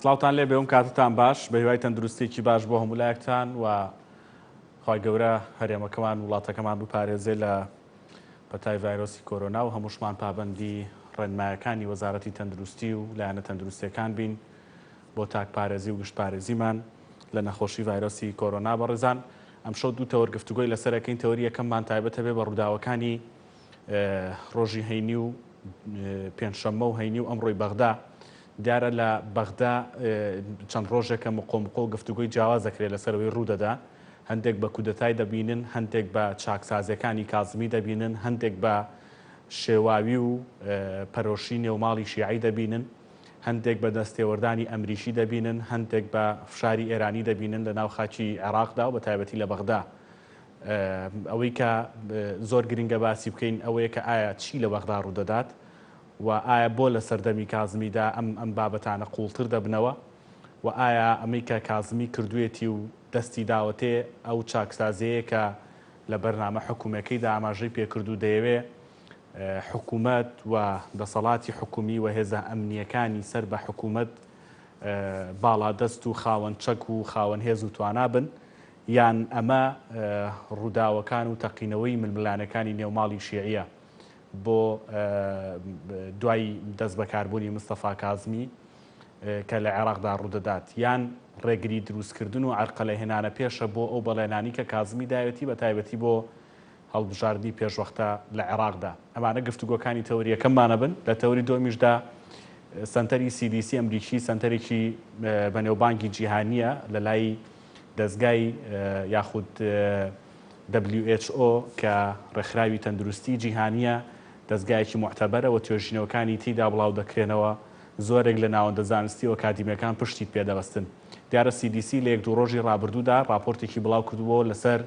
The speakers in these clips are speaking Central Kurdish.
سڵاوتان لێ بێ ئەم کاتتان باش بە هیوای تەندروستێکی باش بۆ هەموو لایەکتان و خوای گەورە هەرێمەکەمان وڵاتەکەمان بپارێزێ لە پەتای ڤایرۆسی کۆرۆنا و هەمووشمان پابەندی ڕێنمایەکانی وەزارەتی تەندروستی و لایەنە تەندروستیەکان بین بۆ تاکپارێزی و گشتپارێزیمان لە نەخۆشی ڤایرۆسی کۆرۆنا. بەڕێزان ئەمشەو دوو تەوەر گفتوگۆی لەسەر ئەکەین، تەوەری یەکەممان تایبەتە بێ بە ڕووداوەکانی ڕۆژی هەینی و پێنجشەممە و هەینی و ئەمڕۆی بەغدا. دیارە لە بەغدا چەند ڕۆژێکە مقۆ مقۆ گفتوگۆی جیاواز دەکرێت لەسەر ئەوەی ڕوودەدا. هەندێک بە کودەتای دەبینن، هەندێک بە چاکسازیەکانی کازمی دەبینن، هەندێک بە شێواوی و پەرۆشی نێوماڵی شیعی دەبینن. هەندێک بە دەستێوەردانی ئەمریکی دەبینن، هەندێک بە فشاری ئێرانی دەبینن لە ناو خاکی عێراقدا و بە تایبەتی لە بەغدا. ئەوەی کە زۆر گرنگە باسی بکەین ئەوەیە کە ئایا چی لە بەغدا ڕوودەدات و ئایا بۆ لە سەردەمی کازمیدا ئەم ئەم بابەتانە قووڵتر دەبنەوە و ئایا ئەمەی کە کازمی کردوویەتی و دەستی داوەتێ ئەو چاکسازیەیە کە لە بەرنامە حکوومەکەیدا ئاماژەی پێکرد و دەیەوێ حکومەت و دەسەڵاتی حکومی و هێزە ئەمنییەکانی سەر بە حکومەت باڵادەست و خاوەن چەک و خاوەن هێز و توانا بن، یان ئەمە ڕووداوەکان و تەقینەوەی ململانێکانی نێو ماڵی شیعییە بۆ دوای دەستبەکاربوونی مستەفا کازمی کە لە عێراقدا ڕوودەدات، یان ڕێگری دروستکردن و عەرقەلە هێنانە پێشە بۆ ئەو بەڵێنانی کە کازمی داوێتی بە تایبەتی بۆ هەڵبژاردنی پێشوەختە لە عێراقدا. ئەمانە گفتوگۆکانی تەوەری یەکەممانە بن، لە تەوەری دووەمیشدا سەنتەری CDC ئەمریکی سەنتەرێکی بەنێوبانگی جیهانییە لە لای دەزگای یاخود WHO کە ڕێکخراوی تەندروستی جیهانییە، دەزگایەکی موعتەبەرە و توێژینەوەکانی تیدا بڵاو دەکرێنەوە، زۆرێک لە ناوەندە زانستی و ئەکادیمییەکان پشتی پێ دەبەستن. دیارە CDC لە یەک دوو ڕۆژی ڕابردوودا ڕاپۆرتێکی بڵاو کردبووەوە لەسەر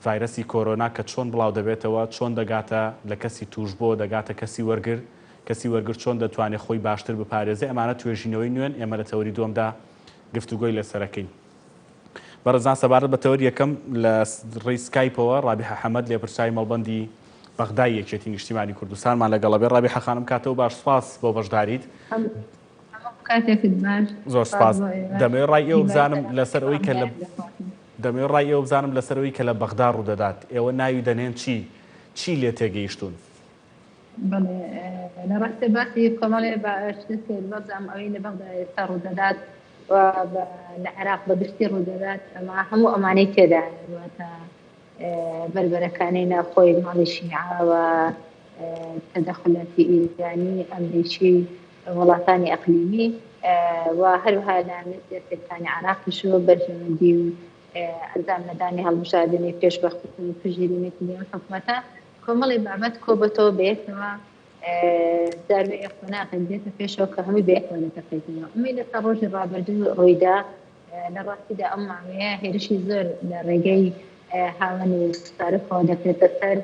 ڤایرەسی کۆرۆنا کە چۆن بڵاو دەبێتەوە، چۆن دەگاتە لە کەسی تووشبووەوە دەگاتە کەسی وەرگر، کەسی وەرگر چۆن دەتوانێ خۆی باشتر بپارێزێ، ئەمانە توێژینەوەی نوێن، ئێمە لە تەوەری دووەمدا گفتوگۆی لەسەرەکەین. بەڕێزان سەبارەت بە تەوەری یەکەم لە ڕێی سکایپەوە ڕابیحە حەمەد لێپرسراوی مەڵبەندی بەغدای یەکێتی نیشتیمانی کوردستانمان لەگەڵە بێ. ڕابیحە خانم کاتەوە باش سوپاس بۆ بەشداریت. هەموو کاتێکت باش. زۆر سوپاس. دەمەوێت ڕای ئێوە بزانم لەسەر ئەوەی کە لە دەمەوێت ڕای ئێوە بزانم لەسەر ئەوەی کە لە بەغدا ڕوودەدات، ئێوە ناوی دەنێن چی؟ چی لێ تێگەیشتوون؟ بەڵێ لە ڕاستیا باسی کۆمەڵێ شتت کرد، وابزانم ئەوەی لە بەغدا ئێستا ڕوودەدات و لە عێراق بە گشتی ڕوودەدات ئەمە هەموو ئەمانەی تێدایە، واتە بەربەرەکانی ناوخۆی ماڵی شیعە و تەدەخولاتی ئیرانی، ئەمریکی، وڵاتانی ئەقلیمی و هەروەها لایەنە سیاسیەکانی عێراقیش و بەرژەوەندی و ئەنجام نەدانی هەڵبژاردنی پێشوەخت و پشتگیری نەکردنی ئەم حکومەتە کۆمەڵی بابەت کۆبەتەوە بەیەکەوە جاروێ قۆناغێک دێتە پێشەوە کە هەمووی بەیەکەوە دەتەقێتەوە. ئەمەی لەسەر ڕۆژی ڕابردوو ڕوویدا لە ڕاستیدا ئەم ماوەیە هێرشی زۆر لە ڕێگەی هاوەن و سارفەوە دەکرێتە سەر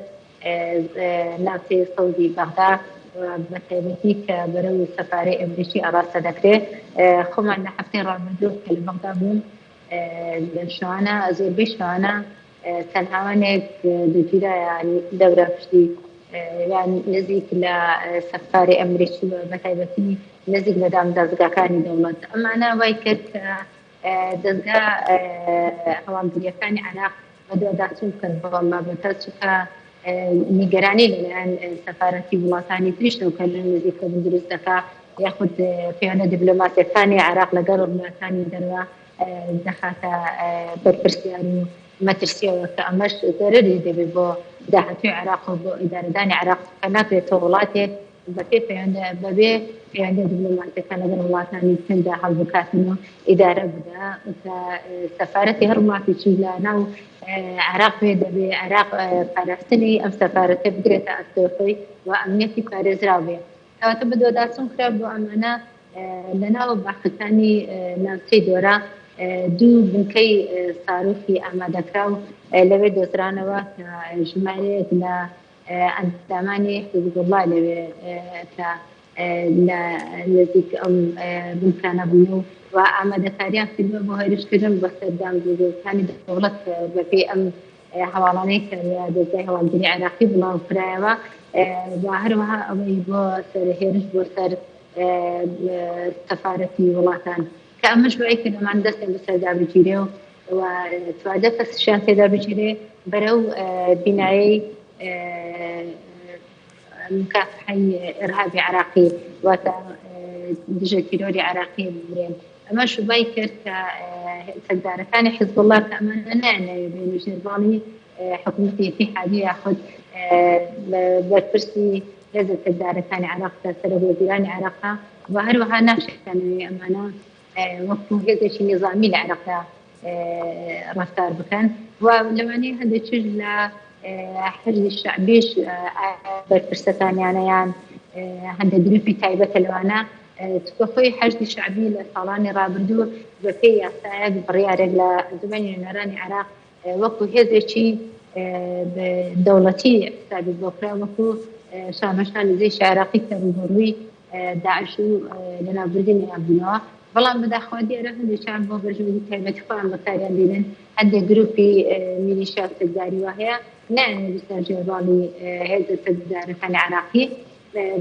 ناوچەی سەوزی بەغدا و بە تایبەتی کە بەرەو سەفارەی ئەمریکی ئاڕاستە دەکرێت. خۆمان لە هەفتەی ڕابردوو کە لە بەغدا بووم لە شەوانە زۆربەی شەوانە چەند هاوەنێک دەگیرا یان دەورە پشتی یان نزیک لە سەفارەی ئەمریکی و بە تایبەتی نزیک لە دامودەزگاکانی دەوڵەت. ئەمانە وای کرد کە دەزگا هەواڵگرییەکانی عێراق بەدواداچوون بکەن بۆ ئەم بابەتە، چونکە نیگەرانی لەلایەن سەفارەتی وڵاتانی تریشەوە کە لە نزیکەوە دروست دەکا یاخود پەیوەندە دیبلۆماسیەکانی عێراق لەگەڵ وڵاتانی دەرەوە دەخاتە بەر پرسیار و مەترسیەوە کە ئەمەش زەرەری دەبێت بۆ داهاتووی عێراق و بۆ ئیدارەدانی عێراق، چونکە ناکرێت تۆ وڵاتێک بەپێ پەیوەندە بەبێ پەیوەندە دیبلۆماسیەکان لەگەڵ وڵاتانی تردا هەڵبکاتن و ئیدارە بدا کە سەفارەتی هەر وڵاتێکی لە ناو عێراق بێ دەبێ عێراق پاراستنی ئەم سەفارەتە بگرێتە ئەستۆی خۆی و ئەمنیەتی پارێزراو بێ. کەواتە بەدواداچوون کرا بۆ ئەمانە لە ناو باخەکانی ناوچەی دۆرە دوو بنکەی ساروخی ئامادەکراو لەوێ دۆزرانەوە کە ژمارەیەک لە ئەندامانی حیزبوڵڵا لەوێ کە لە نزیک ئەم بنکانە بوون و و ئامادەکاریان کردووە بۆ هێرشکردن بۆ سەر دامودەزگاکانی دەوڵەت بەپێی ئەم هەواڵانەی کە لە دەزگای هەواڵگری عێراقی بڵاو کرایەوە و هەروەها ئەوەی بۆ سەر هێرش بۆ سەر سەفارەتی وڵاتان. کە. کە ئەمەش وای کرد ئەمان دەستیان بەسەردا بگیرێ و و 14 کەسیشیان تێدا بگیرێ بەرەو بینایەی مکافحەی ئیرهابی عراقی واتە دژە تیرۆری عراقی ببرێن. ئەمەش وای کرد کە چەکدارەکانی حزبوڵڵا کە ئەمانە نایانەوێ بێنە ژێر باڵی حکوومەتی ئیتیحادی یاخود بەرپرسی هێزە چەکدارەکانی عێراق کە سەرۆک وەزیرانی عێراقە و هەروەها ناشیانەوێ ئەمانە وەکو هێزێکی نیزامی لە عێراقدا ڕەفتار بکەن و لەوانەیە هەندێکیش لە حەشدی شەعبیش بەرپرسەکانیانە یان هەندێک گروپی تایبەتە لەوانە چونکە خۆی حەشدی شەعبی لە ساڵانی ڕابردوو بەپێی یاسایەک بڕیارێک لە ئەنجومەنی نوێنەرانی عێراق وەکو هێزێکی دەوڵەتی حسابی بۆ کرا وەکو شانبەشانی جەیشی عێراقی کە ڕووبەڕووی داعش و لەناوبردنیان بوونەوە بەڵام بەداخەوە دیارە هەندێکیان بۆ بەرژەوەندی تایبەتی خۆیان بەکاریان دێنن هەندێک گروپی میلیشیا و چەکداری وا هەیە نایانەوێت بچنە ژێر باڵی هێزە چەکدارەکانی عێراقی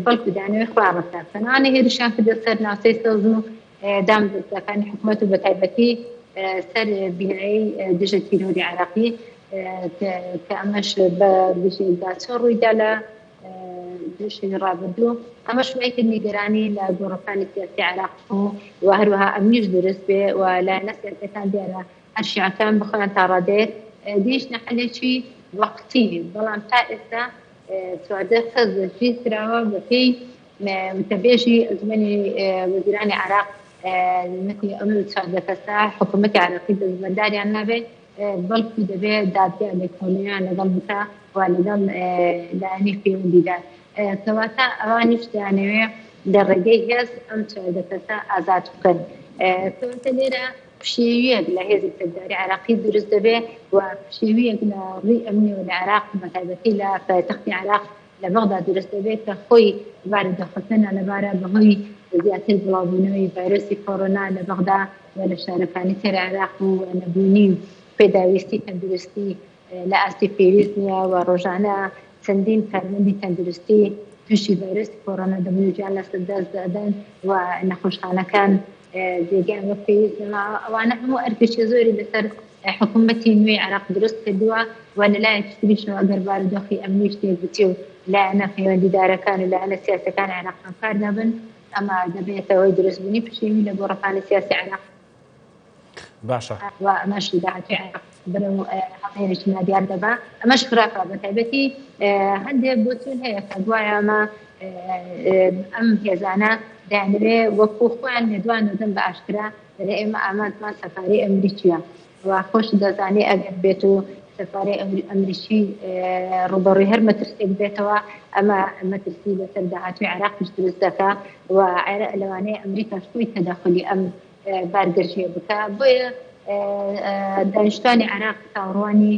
بەڵکو دانەوێت خۆیان ڕزگار بکەن ئەوانە هێرشیان کردە سەر ناوچەی سەوز و دامودەزگاکانی حکومەت و بەتایبەتی سەر بینایەی دژە تیرۆری عێراقی کە ئەمەش بە بژێکداچۆ ڕوویدا لە دوو شەوی ڕابردوو، ئەمەش وایکرد نیگەرانی لە گۆڕەپانی سیاسی عێراق و هەروەها ئەمنیش دروست بێ و لایەنە سیاسیەکان دیارە هەر شیعەکان بەخۆیان تا ڕادەیەک گەیشتنە حەلێکی وەقتی، بەڵام تا ئێستا 14 کەس دەستگیر کراوە بەپێی وتەبێژی ئەنجومەنی وەزیرانی عێراق وتی ئەم 14 کەسە حکوومەتی عێراقی دەستبەرداریان نابێت بەڵکو دەبێ دادگا لێکۆڵینەوەیان لەگەڵ بکا و لەگەڵ لایەنی پەیوەندیدار. کەواتە ئەوانیش دەیانەوێ لە ڕێگەی هێز ئەم 14 کەسە ئازاد بکەن. کەواتە لێرە پشێوییەک لە هێزی چەکداری عێراقی دروست دەبێ و پشێوییەک لە ڕووی ئەمنیەوە لە عێراق بەتایبەتی لە پایتەختی عێراق لە بەغدا دروست دەبێت کە خۆی بارودۆخەکە نالەبارە بەهۆی زیاتر بڵاوبوونەوەی ڤایرۆسی کۆرۆنا لە بەغدا و لە شارەکانی تر عێراق و نەبوونی پێداویستی تەندروستی لە ئاستی پێویست نییە و ڕۆژانە چەندین کارمەندی تەندروستی تووشی ڤایرۆسی کۆرۆنا دەبن و گیان لەسەر دەست دەدەن و نەخۆشخانەکان جێگەیان وەک پێویست نەماوە. ئەوانە هەموو ئەرکێکی زۆری لەسەر حکوومەتی نوێی عێراق دروست کردووە و لە لایەکی تریشەوە ئەگەر بارودۆخی ئەمنیش تێک بچێ و لایەنە پەیوەندیدارەکان و لایەنە سیاسیەکانی عێراق هاوکار نەبن، ئەمە دەبێتە هۆی دروستبوونی پشێوی لە گۆڕەپانی سیاسی عێراق. باشە. و ئەمەش داهاتووی عێراق بەرەو هەڵهێنێکی نادیار دەبا. ئەمەش خراپە، بەتایبەتی هەندێک بۆچوون هەیە کە گوایە ئەمە ئەم هێزانە دەیانەوێ وەکو خۆیان لێدوان دەدەن بە ئاشکرا دەرێ ئێمە ئامانجمان سەفارەی ئەمریکیە و خۆشت دەزانی ئەگەر بێت و سەفارەی ئەمریکی ڕووبەڕووی هەر مەترسیەک بێتەوە ئەمە مەترسی لەسەر داهاتووی عێراقیش دروست دەکا و لەوانەیە ئەمریکاش خۆی تەدەخولی ئەم بارگرژیە بکا بۆیە دانیشتوانی عێراق چاوەڕوانی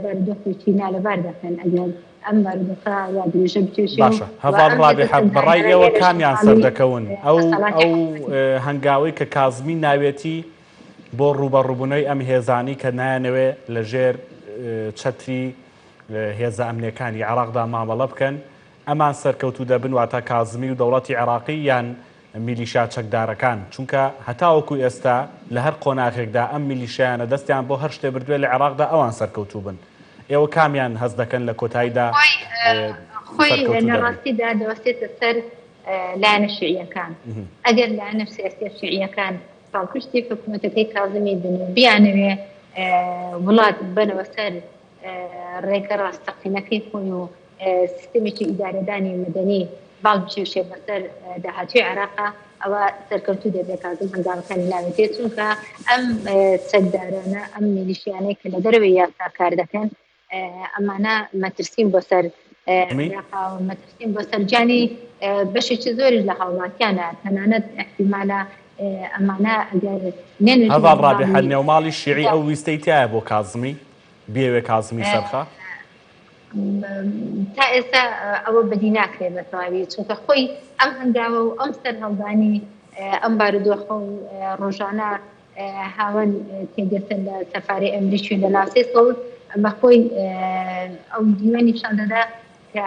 بارودۆخێکی نالەبار دەکەن ئەگەر ئەم بارودۆخە وا درێژە بکێشێ باشە هەڤاڵ ڕابیحە بەڕای ئێوە کامیان سەردەکەون ئەو ئەو هەنگاوەی کە کازمی ناوێتی بۆ ڕووبەڕووبوونەوەی ئەم هێزانەی کە نایانەوێ لەژێر چەتری هێزە ئەمنیەکانی عێراقدا مامەڵە بکەن ئەمان سەرکەوتوو دەبن واتە کازمی و دەوڵەتی عێراقی یان میلیشیا چەکدارەکان، چونکە هەتاوەکو ئێستا لە هەر قۆناغێکدا ئەم میلیشیایانە دەستیان بۆ هەر شتێ بردوێ لە عێراقدا ئەوان سەرکەوتوو بن. ئێوە کامیان هەست دەکەن لە کۆتاییدا خۆی سەرکەوتوو لە دەبن؟ ڕاستیدا دەوەستێتە سەر لایەنە شیعییەکان. ئەگەر لایەنە سیاسییە شیعییەکان پاڵپشتی حکوومەتەکەی کازمی بن و بیانەوێ وڵات ببەنەوە سەر ڕێگە ڕاستەقینەکەی خۆی و سیستەمێکی ئیدارەدانی مەدەنی باڵ بکێشێ بەسەر داهاتووی عێراقا ئەوە سەرکەوتوو دەبێت کازم هەنگاوەکانی ناوێتێ چونکە ئەم چەکدارانە ئەم میلیشیانەی کە لە دەرەوەی یاسا کار دەکەن ئەمانە مەترسین بۆ سەر عێراقا و مەترسین بۆ سەر گیانی بەشێکی زۆریش لە هاوڵاتیانە تەنانەت احتیمالە ئەمانە ئەگەر نێنە هەڤاڵ ڕابیحە نێوماڵی شیعی ئەو ویستەی تایە بۆ کازمی بیەوێ کازمی سەرخا؟ تا ئێستا ئەوە بەدی ناکرێت بە تەواوی چونکە خۆی ئەم هەنگاوە و ئەم سەرهەڵدانی ئەم بارودۆخە و ڕۆژانە هاوەن تێگرتن لە سەفارەی ئەمریکی لە ناوچەی سەوز ئەمە خۆی ئەو دیوە نیشان دەدا کە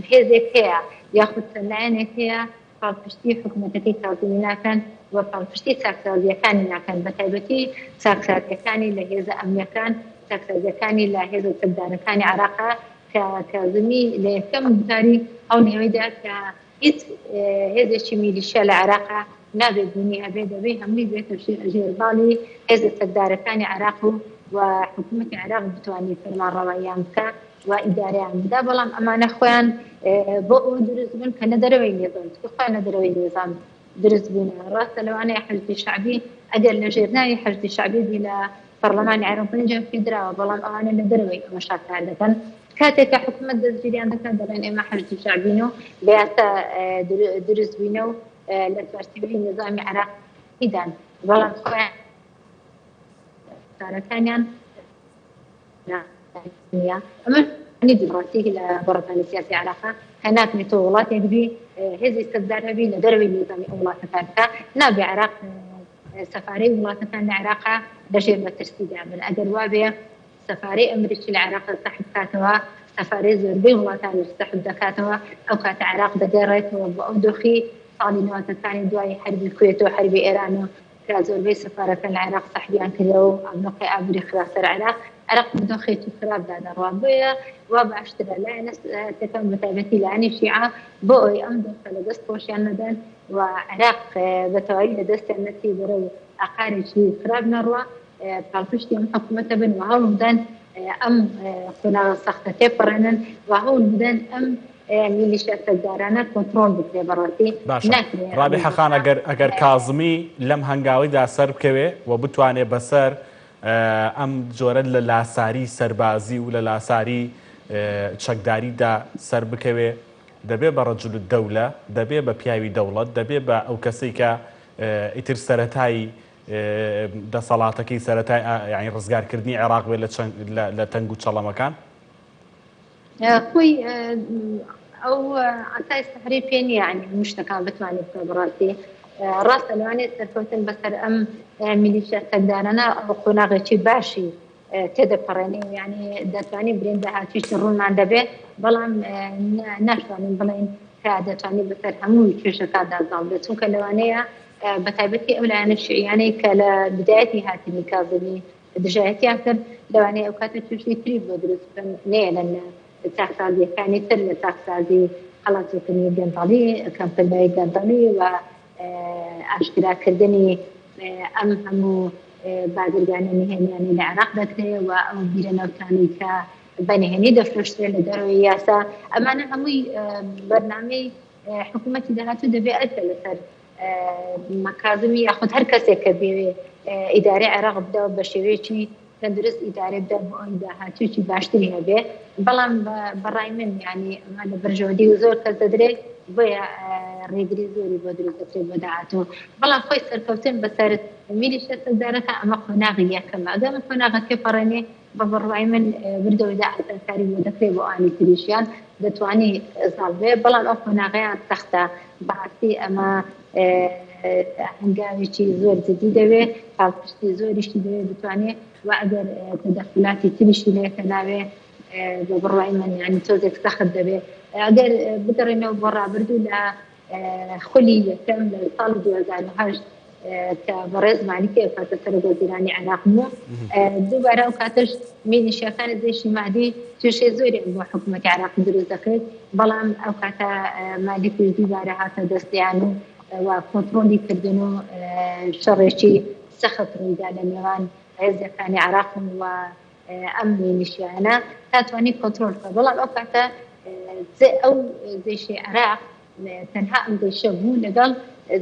هێزێک هەیە یاخود چەند لایەنێک هەیە پاڵپشتی حکوومەتەکەی کازمی ناکەن. و پاڵپشتی چاکسازییەکانی ناکەن، بەتایبەتی چاکسازییەکانی لە هێزە ئەمنییەکان، چاکسازییەکانی لە هێزە چەکدارەکانی عێراقا کە کازمی لە یەکەم گوتاری هەوڵی ئەوەی دا کە هیچ هێزێکی میلیشیا لە عێراقا نابێت بوونی هەبێت، دەبێت هەمووی بێتە ژێر باڵی هێزە چەکدارەکانی عێراق و و حکوومەتی عێراق بتوانێت فەرمانڕەواییان بکا و ئیدارەیان بدا، بەڵام ئەمانە خۆیان بۆ ئەوە دروست بوون کە لە دەرەوەی نیزام، چونکە خۆیان لە دەرەوەی نیزام دروست بوونە. ڕاستە لەوانەیە حەشدی شەعبی ئەگەر لە ژێر ناوی حەشدی شەعبی بی لە پەڕلەمانی عێراق ڕەنجیان پێ دراوە، بەڵام ئەوانە لە دەرەوەی ئەوەشا کار دەکەن. کاتێک کە حکومەت دەستگیریان دەکات دەڵێن ئێمە حەشدی شەعبین و بە یاسا دروست بووینە و لە چوارچێوەی نیزامی عێراقیدان، بەڵام خۆیان کارەکانیان نییە. ئەمەش دیموکراسی لە گۆڕەپانی سیاسی عێراقە کە ناکرێت تۆ وڵاتێک بی هێزی چەکدار هەبی لە دەرەوەی نیزامی ئەو وڵاتە کار بکا. نابێ عێراق سەفارەی وڵاتەکان لە عێراقا لەژێر مەترسیدا بن. ئەگەر وابێ سەفارەی ئەمریکی لە عێراق سەحب بکاتەوە، سەفارەی زۆربەی وڵاتانیش سەحب دەکاتەوە، ئەو کاتە عێراق دەگەڕێتەوە بۆ ئەو دۆخی ساڵی نەوەتەکانی دوای حەربی کوێت و حەربی ئێران و کە زۆربەی سەفارەکان لە عێراق سەحبیان کردەوە و ئابلۆقەی ئابووری خرا سەر عێراق، عێراق بە دۆخێکی خراپدا دەڕوا. بۆیە وا باشترە لایەنە سیاسییەکان بەتایبەتی لایەنی شیعە بۆ ئەوەی ئەم دۆخە لە دەست خۆشیان نەدەن و عێراق بە تەواوی لە دەستیان نەچی بەرەو ئاقارێکی خراپ نەڕوا پاڵپشتی ئەم حکوومەتە بن و هەوڵ بدەن ئەم قۆناغە سەختە تێپەڕێنن و هەوڵ بدەن ئەم میلیشیا چەکدارانە کۆنتڕۆڵ بکرێ بەڕاستی باشە ناکرێ ئەم ڕابیحە خان دۆخە ئەگەر ئەگەر کازمی لەم هەنگاوەیدا سەر بکەوێ و بتوانێ بەسەر ئەم جۆرە لە لاساری سەربازی و لە لاساری چەکداریدا سەر بکەوێ دەبێ بە رجل الدولە دەبێ بە پیاوی دەوڵەت دەبێ بە ئەو کەسەی کە ئیتر سەرەتای دەسەڵاتەکەی سەرەتای یانی ڕزگارکردنی عێراق بێت لە تەنگ و چەڵەمەکان؟ خۆی ئەو عەتای سەحری پێ نییە یانی هەموو شتەکان بتوانێت بکە بەڕاستی ڕاستە لەوانەیە سەرکەوتن بەسەر ئەم میلیشیا چەکدارانە ئەو قۆناغێکی باشی تێدەپەڕێنێ یعنی دەتوانین برێن داهاتوویی ڕوونمان دەبێت بەڵام ناتوانین بڵێن کە دەتوانێت بەسەر هەموو کێشەکاندا زاڵ بێت چونکە لەوانەیە بەتایبەتی ئەو لایەنە شیعیانەی کە لە بدایەتی هاتنی کازمی دژایەتیان کرد لەوانەیە ئەو کاتە تووشی تری بۆ دروست بکەن نەیەلن لە چاکسازیەکانی تر لە چاکسازی قەڵاچۆکردنی گەندەڵی کەمکردنەوەی گەندەڵی و ئاشکراکردنی ئەم هەموو بازرگانی نهێنیانەی لە عێراق دەکرێت و ئەو بیرە نەوتانەی کە بە نهێنی دەفرۆشرێن لە دەرەوەی یاسا ئەمانە هەمووی بەرنامەی حکوومەتی داهاتوو دەبێ ئەرکە لەسەر کازمی یاخود هەر کەسێک کە بێوێ ئیدارەی عێراق بدەوە بە شێوەیەکی تەندروست ئیدارە بدە بۆ ئەوەی داهاتوویەکی باشتری هەبێ بەڵام بەڕای من یعنی ئەمە لە بەرژەوەندی و زۆر کەس دەدرێت بۆیە ڕێگری زۆری بۆ دروست دەکرێت بۆ داهاتوو بەڵام خۆی سەرکەوتن بەسەر میلیشیا چەکدارەکە ئەمە قۆناغی یەکەمە ئەگەر ئەم قۆناغە تێپەڕێنێ بە بڕوای من وردە وردە ئاسانکاری بۆ دەکرێت بۆ ئەوانی تریشیان دەتوانی زاڵ بێ بەڵام ئەو قۆناغەیان سەختە بەڕاستی ئەمە هەنگاوێکی زۆر جدی دەوێ پاڵپشتی زۆریشی دەوێ بتوانێ و ئەگەر تەدەخولاتی تریشی نێتە ناوێ بە بڕوای من یعنی تۆزێک سەخت دەبێ ئەگەر بگەڕێنەوە بۆ ڕابردوو لە خولی یەکەم لە ساڵی 2008 کە بەڕێز مالیکی ئەو کاتە سەرۆک وەزیرانی عێراق بوو دووبارە ئەو کاتەش میلیشیاکانی جەیشی مەهدی کێشەی زۆریان بۆ حکوومەتی عێراق دروست دەکرد بەڵام ئەو کاتە مالیکیش دووبارە هاتە دەستیان و و کۆنتڕۆلی کردن و شەڕێکی سەخت ڕوویدا لە نێوان هێزەکانی عێراق و ئەم میلیشیانە تا توانی کۆنترۆل بکە بەڵام ئەو کاتە ئەو جەیشی عێراق تەنها ئەم جەیشە بوو لەگەڵ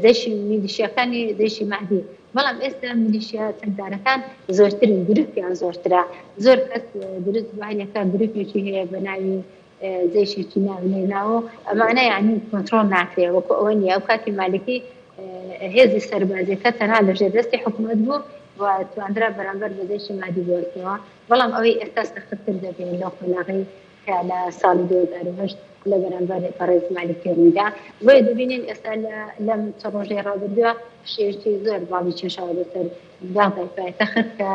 جەیشی میلیشیاکانی جەیشی مەهدی بەڵام ئێستا میلیشیا چەکدارەکان زۆرترن گروپیان زۆرترە زۆر کەس دروست بوو هەریەکە گروپێکی هەیە بە ناوی جەیشێکی ناونێناوە ئەمانە یعنی کۆنترۆڵ ناکرێ وەکو ئەوە نییە ئەو کاتی مالکی هێزی سەربازیەکە تەنها لەژێر دەستی حکوومەت بوو و تواندرا بەرامبەر بە جەیشی مەهدی بوەستنەوە بەڵام ئەوەی ئێستا سەختتر دەبینین لەو قۆناغەی کە لە ساڵی 2008 لە بەرامبەر بەڕێز مالیکی ڕوویدا بۆیە دەبینین ئێستا لەم چەند ڕۆژەی ڕابردووە فشێکی زۆر باڵی کێشاوە بەسەر بەغدای پایتەخت کە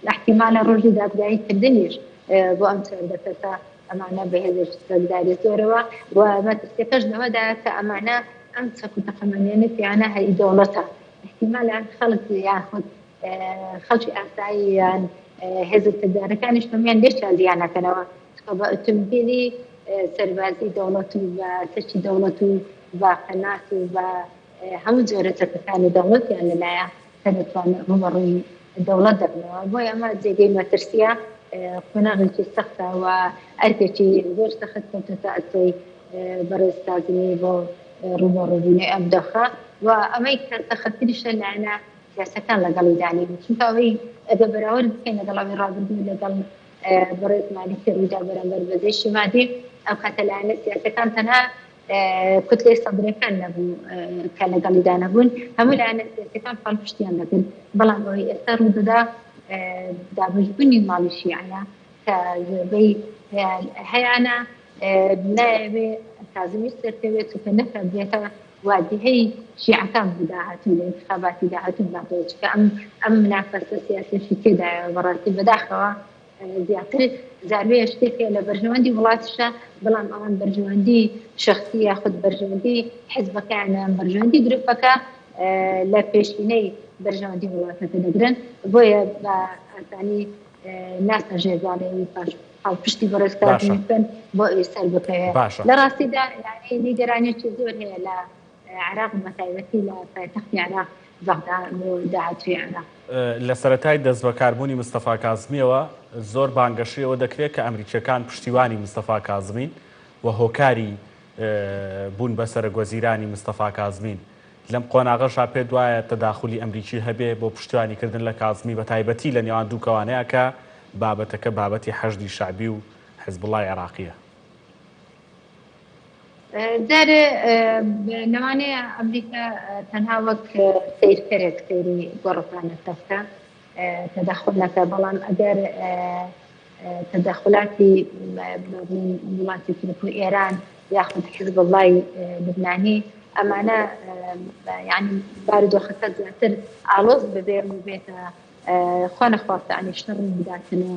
ئیحتیمالە ڕۆژی دادگایی کردنیش بۆ ئەم 14 کەسە ئەمانە بە هێزێکی چەکداری زۆرەوە و مەترسیەکەش لەوەدایە کە ئەمانە ئەم چەک و تەقەمەنیانە پێیانە هەر ئی دەوڵەتە. ئیحتیمالە خەڵک یاخود خەڵکی ئاسایی یان هێزە چەکدارەکانیش هەموویان لێشیان جیا نەکەنەوە، چونکە بە ئۆتۆمبێلی سەربازی دەوڵەت و بە چەکی دەوڵەت و بە قەناس و بە هەموو جۆرە چەکەکانی دەوڵەتیان لەلایە کە دەتوانن ڕووبەڕووی دەوڵەت دەبنەوە. بۆیە ئەمە جێگەی مەترسییە، قۆناغێکی سەختە و ئەرکێکی زۆر سەخت کەوتۆتە ئەستۆی بەڕێز کازمی بۆ ڕووبەڕووبوونەوەی ئەم دۆخە و ئەمەی کە سەختتریشە لایەنە سیاسەکان لەگەڵیدا نین، چونکە ئەوەی ئەگەر بەراورد بکەین لەگەڵ ئەوەی ڕابردوو لەگەڵ بەڕێز مالیکی ڕوویدا بەرامبەر بە جەیشی مادی، ئەو کاتە لایەنە سیاسەکان تەنها کوتلەی سەدرەکان نەبوو کە لەگەڵیدا نەبوون، هەموو لایەنە سیاسەکان پاڵپشتیان دەکرد، بەڵام ئەوەی ئێستا ڕوودەدا دابەشبوونی ماڵی شیعەیە کە زۆربەی هەیانە نایەوێ کازمیش سەرکەوێت، چونکە نەکا بێتە واجهەی شیعەکان بۆ داهاتوو لە ئینتخاباتی داهاتوو باتەوە، چونکە ئەم ئەم منافەسە سیاسیەشی تێدایە بەڕاستی بەداخەوە زیاتر زاروێ شتێک هەیە لە بەرژەوەندی وڵاتیشە، بەڵام ئەوان بەرژەوەندی شەخسی یاخود بەرژەوەندی حزبەکەیان یان بەرژەوەندی گروپەکە لە پێشینەی بەرژەوەندی وڵاتەکە دەگرن، بۆیە بە ئاسانی ناسە ژێر باڵی پاش پاڵپشتی بەڕێز کازمی بکەن بۆ ئەوی سەر بکەوێ. باشە. لە ڕاستیدا یانی نیگەرانیەکی زۆر هەیە لە عێراق بە تایبەتی لە پایتەختی عێراق بەغدا بۆ داهاتووی عێراق. لە سەرەتای دەستبەکاربوونی مستەفا کازمییەوە زۆر بانگەشەی ئەوە دەکرێت کە ئەمریکییەکان پشتیوانی مستەفا کازمین و هۆکاری بوون بە سەرەکوەزیرانی مستەفا کازمین. لەم قۆناغەشا پێت وایە تەداخولی ئەمریکی هەبێ بۆ پشتیوانی کردن لە کازمی بە تایبەتی لە نێوان دوو کەوانەیا کە بابەتەکە بابەتی حەشدی شەعبی و حزبوڵای عێراقیە؟ جارێ لەوانەیە ئەمریکا تەنها وەک سەیرکەرێک سەیری گۆڕەپانەکە بکا تەدەخول نەکا، بەڵام ئەگەر تەدەخولاتی وڵاتێکی وەکو ئێران یاخود حزبوڵای لوبنانی ئەمانە یعنی بارودۆخەکە زیاتر ئاڵۆز ببێ و بێتە خوا نەخواستە ینی شەڕ بداتن و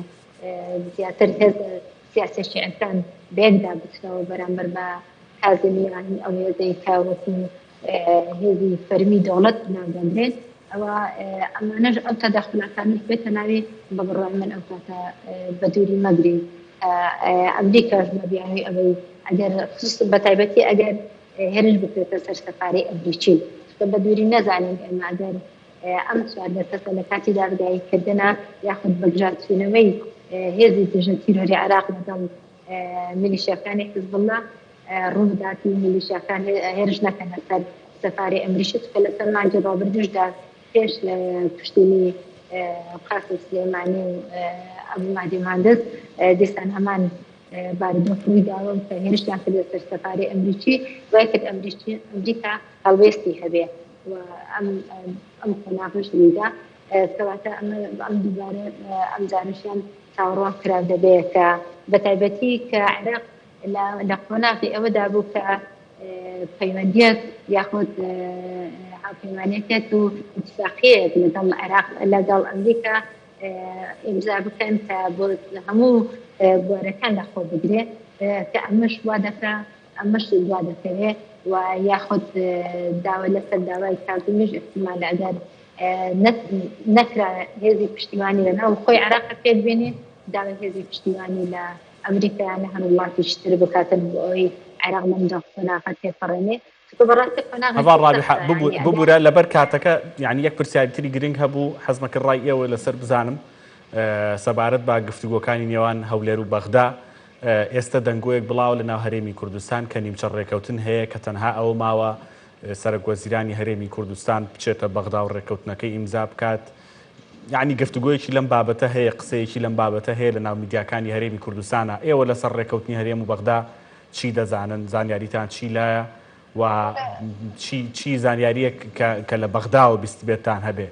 زیاتر هێزە سیاسیە شیعەکان بەیەکدا بچنەوە بەرامبەر بە کازمی یان ئەو هێزەی کە وەکو هێزی فەرمی دەوڵەت ناودەنرێت ئەوە ئەمانەش ئەو تەداخولاتانەش بێتە ناوی بە بڕوای من ئەو کاتە بە دووری مەگرین ئەمریکاش بە بیانوی ئەوەی ئەگەر بە تایبەتی ئەگەر هێرش بکرێتە سەر سەفارەی ئەمریکی چونکە بە دووری نەزانین ئێمە ئەگەر ئەم 14 کەسە لە کاتی دادگاییکردنە یاخود بەگژاچوونەوەی هێزی دژە تیرۆری عێراق لەگەڵ میلیشیاکانی حزبوڵڵا ڕووبدات و میلیشیاکان هێرش نەکەنە سەر سەفارەی ئەمریکی، چونکە لەسەر مانگی ڕابردووشدا پێش کوشتنی قاسم سلێمانی و ئەبو مەهدی موهەندس دیسان هەمان بارودۆخ ڕوویداوە و کە هێرشیان کردە سەر سەفارەی ئەمریکی وای کرد ئەمریکا هەڵوێستی هەبێ و ئەم ئەم قۆناغەش ڕوویدا. کەواتە ئەمە ئەم دووبارە ئەم جارەشیان چاوەڕوان کراو دەبێت کە بەتایبەتی کە عێراق لە قۆناغی ئەوەدا بوو کە پەیوەندیەک یاخود هاوپەیمانێتێک و اتفاقیەک لەگەڵ عێراق لەگەڵ ئەمریکا ئیمزا بکەن کە بۆ هەموو بوارەکان لەخۆ بگرێ کە ئەمەش وا دەکا ئەمەش دوا دەکەوێ و یاخود داوا لەسەر داوای کازمیش احتمال ئەگەر نەکرا هێزی پشتیوانی لە ناو خۆی عێراق پێک بێنێ داوای هێزی پشتیوانی لە ئەمریکا یان لە هەر وڵاتێکی تر بکاتن بۆ ئەوەی عێراق لەم قۆناغە تێپەڕێنێ. چونکە بەڕاستی قۆناغێکی هەڤاڵ ڕابیحە سەختە، یانی ئەگەر ببورە لەبەر کاتەکە یانی یەک پرسیاری تری گرنگ هەبوو حەزمە کرد ڕای ئێوە لەسەر بزانم سەبارەت بە گفتوگۆکانی نێوان هەولێر و بەغدا ئێستە دەنگۆیەک بڵاوە لە ناو هەرێمی کوردستان کە نیمچە ڕێکەوتن هەیە کە تەنها ئەوە ماوە سەرەک وەزیرانی هەرێمی کوردستان بچێتە بەغدا و ڕێککەوتنەکەی ئیمزا بکات یەعنی گفتوگۆیەکی لەم بابەتە هەیە، قسەیەکی لەم بابەتە هەیە لە ناو میدیاکانی هەرێمی کوردستانا، ئێوە لەسەر ڕێککەوتنی هەرێم و بەغدا چی دەزانن، زانیاریتان چی لایە و چی چی زانیارییەک کە کە لە بەغداوە بیستبێتتان هەبێ؟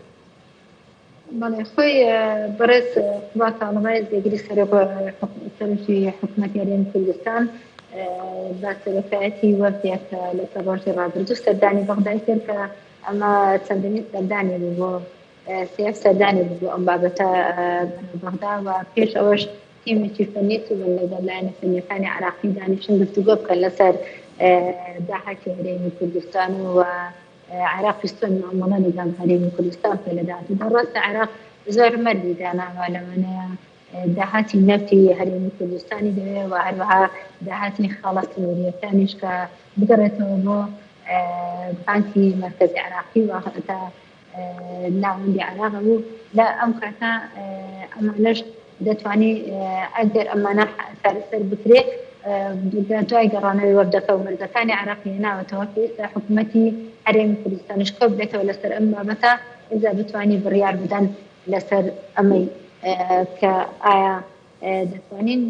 بەڵێ خۆی بەڕێز قوباد تاڵەبانی جێگری سەرۆک سەرۆکی حکومەتی هەرێمی کوردستان بە سەرۆکایەتی وەفدێک لە چەند ڕۆژی ڕابردوو سەردانی بەغدای کرد کە ئەمە چەندەمین سەردانی بوو بۆ سێیەم سەردانی بوو بۆ ئەم بابەتە بەرەو بەغدا و پێش ئەوەش تیمێکی فەنی چوون لەگەڵ لایەنە فەنیەکانی عراقی دانیشتن گفتوگۆ بکەن لەسەر داهاتی هەرێمی کوردستان و عێراقیش چۆن مامەڵە لەگەڵ هەرێمی کوردستان بکە لە داهاتوودا. ڕاستە عێراق زۆر مەرجی داناوە، لەوانەیە داهاتی نەوتی هەرێمی کوردستانی دەوێ و هەروەها داهاتی خاڵە سنوورییەکانیش کە بگەڕێتەوە بۆ بانکی مەرکەزی عێراقی و تا ناوەندی عێراق بوو لە ئەم کاتە ئەمانەش دەتوانی ئەگەر ئەمانە چارەسەر بکرێ دوای گەڕانەوەی وەفدەکە و مەرجەکانی عێراق هێناوەتەوە پێویستە حکوومەتی هەرێمی کوردستانیش کۆ بێتەوە لەسەر ئەم بابەتە ئینجا بتوانی بڕیار بدەن لەسەر ئەمەی کە ئایا دەتوانین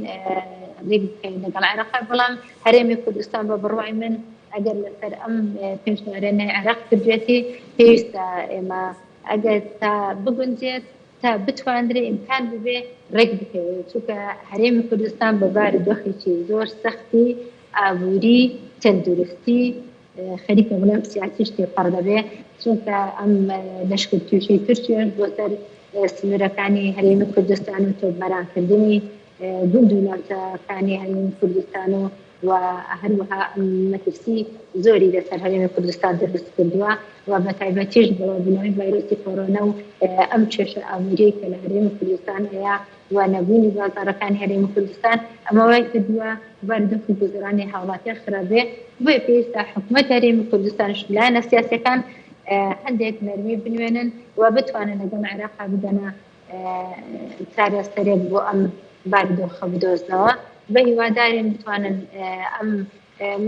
ڕێک بکەین لەگەڵ عێراق بەڵام هەرێمی کوردستان بە بڕوای من ئەگەر لەسەر ئەم پێشنیارانەی عێراق کردوێتی پێویستە ئێمە ئەگەر تا بگونجێت تا بتواندرێ ئیمکان ببێ ڕێک بکەوێت چونکە هەرێمی کوردستان بە باری دۆخێکی زۆر سەختی ئابووری تەندروستی خەریکە بڵێم سیاسیش تێپەڕ دەبێ چونکە ئەم لەشکرکێشەی تورکیاش بۆ سەر سنوورەکانی هەرێمی کوردستان و تۆپبارانکردنی گوند و ناوچەکانی هەرێمی کوردستان و و هەروەها مەترسی زۆری لەسەر هەرێمی کوردستان دروست کردووە و بە تایبەتیش بڵاوبوونەوەی ڤایرۆسی کۆرۆنا و ئەم کێشە ئابووریەی کە لە هەرێمی کوردستان هەیە و نەبوونی بازاڕەکانی هەرێمی کوردستان ئەمە وای کردووە بارودۆخی گوزەرانی هاوڵاتیان خراپ بێ بۆیە پێویستە حکومەت هەرێمی کوردستانش لایەنە سیاسیەکان هەندێک نەرمی بنوێنن و بتوانن لەگەڵ عێراقا بگەنە چارەسەرێک بۆ ئەم بارودۆخە بدۆزنەوە بە هیوادارین بتوانن ئەم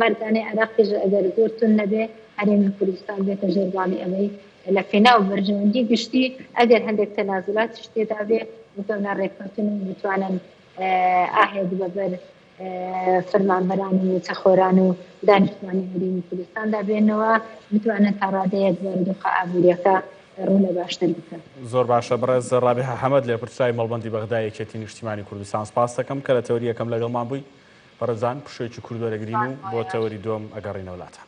مەرجانەی عێراقیش ئەگەر زۆر توند نەبێ هەرێمی کوردستان بێتە ژێر باڵی ئەوەی لە پێناو بەرژەوەندی گشتی ئەگەر هەندێک تەنازولاتیش تێدا بێ بکەونە ڕێککەوتن و بتوانن ئاهێک بەبەر فەرمانبەران و مووچەخۆران و دانیشتوانی هەرێمی کوردستاندا بێنەوە بتوانن تا ڕادەیەک بارودۆخە ئابووریەکە ڕوو لە باشتر بکەن. زۆر باشە بەڕێز ڕابیحە حەمەد لێپرسراوی مەڵبەندی بەغدای یەکێتی نیشتیمانی کوردستان سپاست دەکەم کە لە تەوەری یەکەم لەگەڵمان بووی. بەڕێزان پشوویەکی کورت وەرەگرین و بۆ تەوەری دووەم ئەگەڕینەوە لاتان.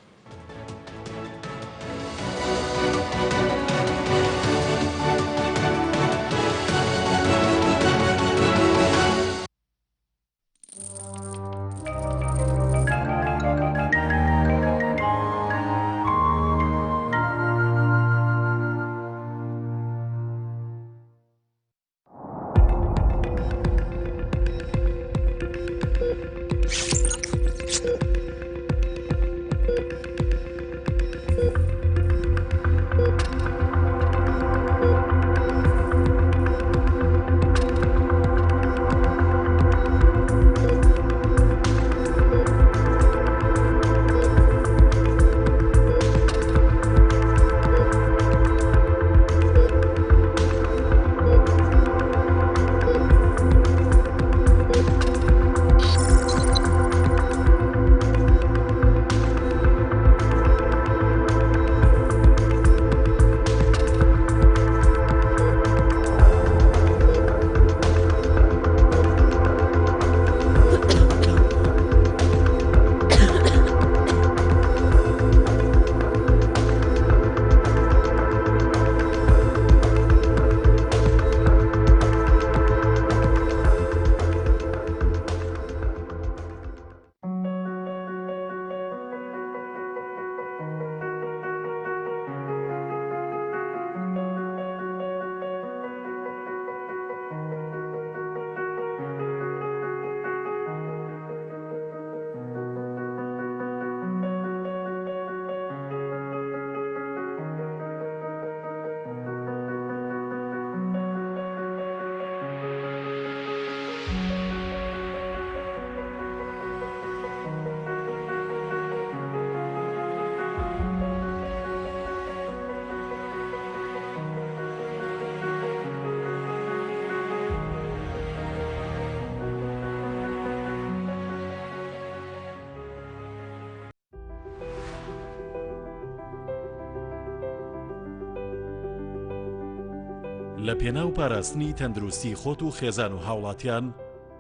لە پێناو پاراستنی تەندروستی خۆت و خێزان و هاوڵاتیان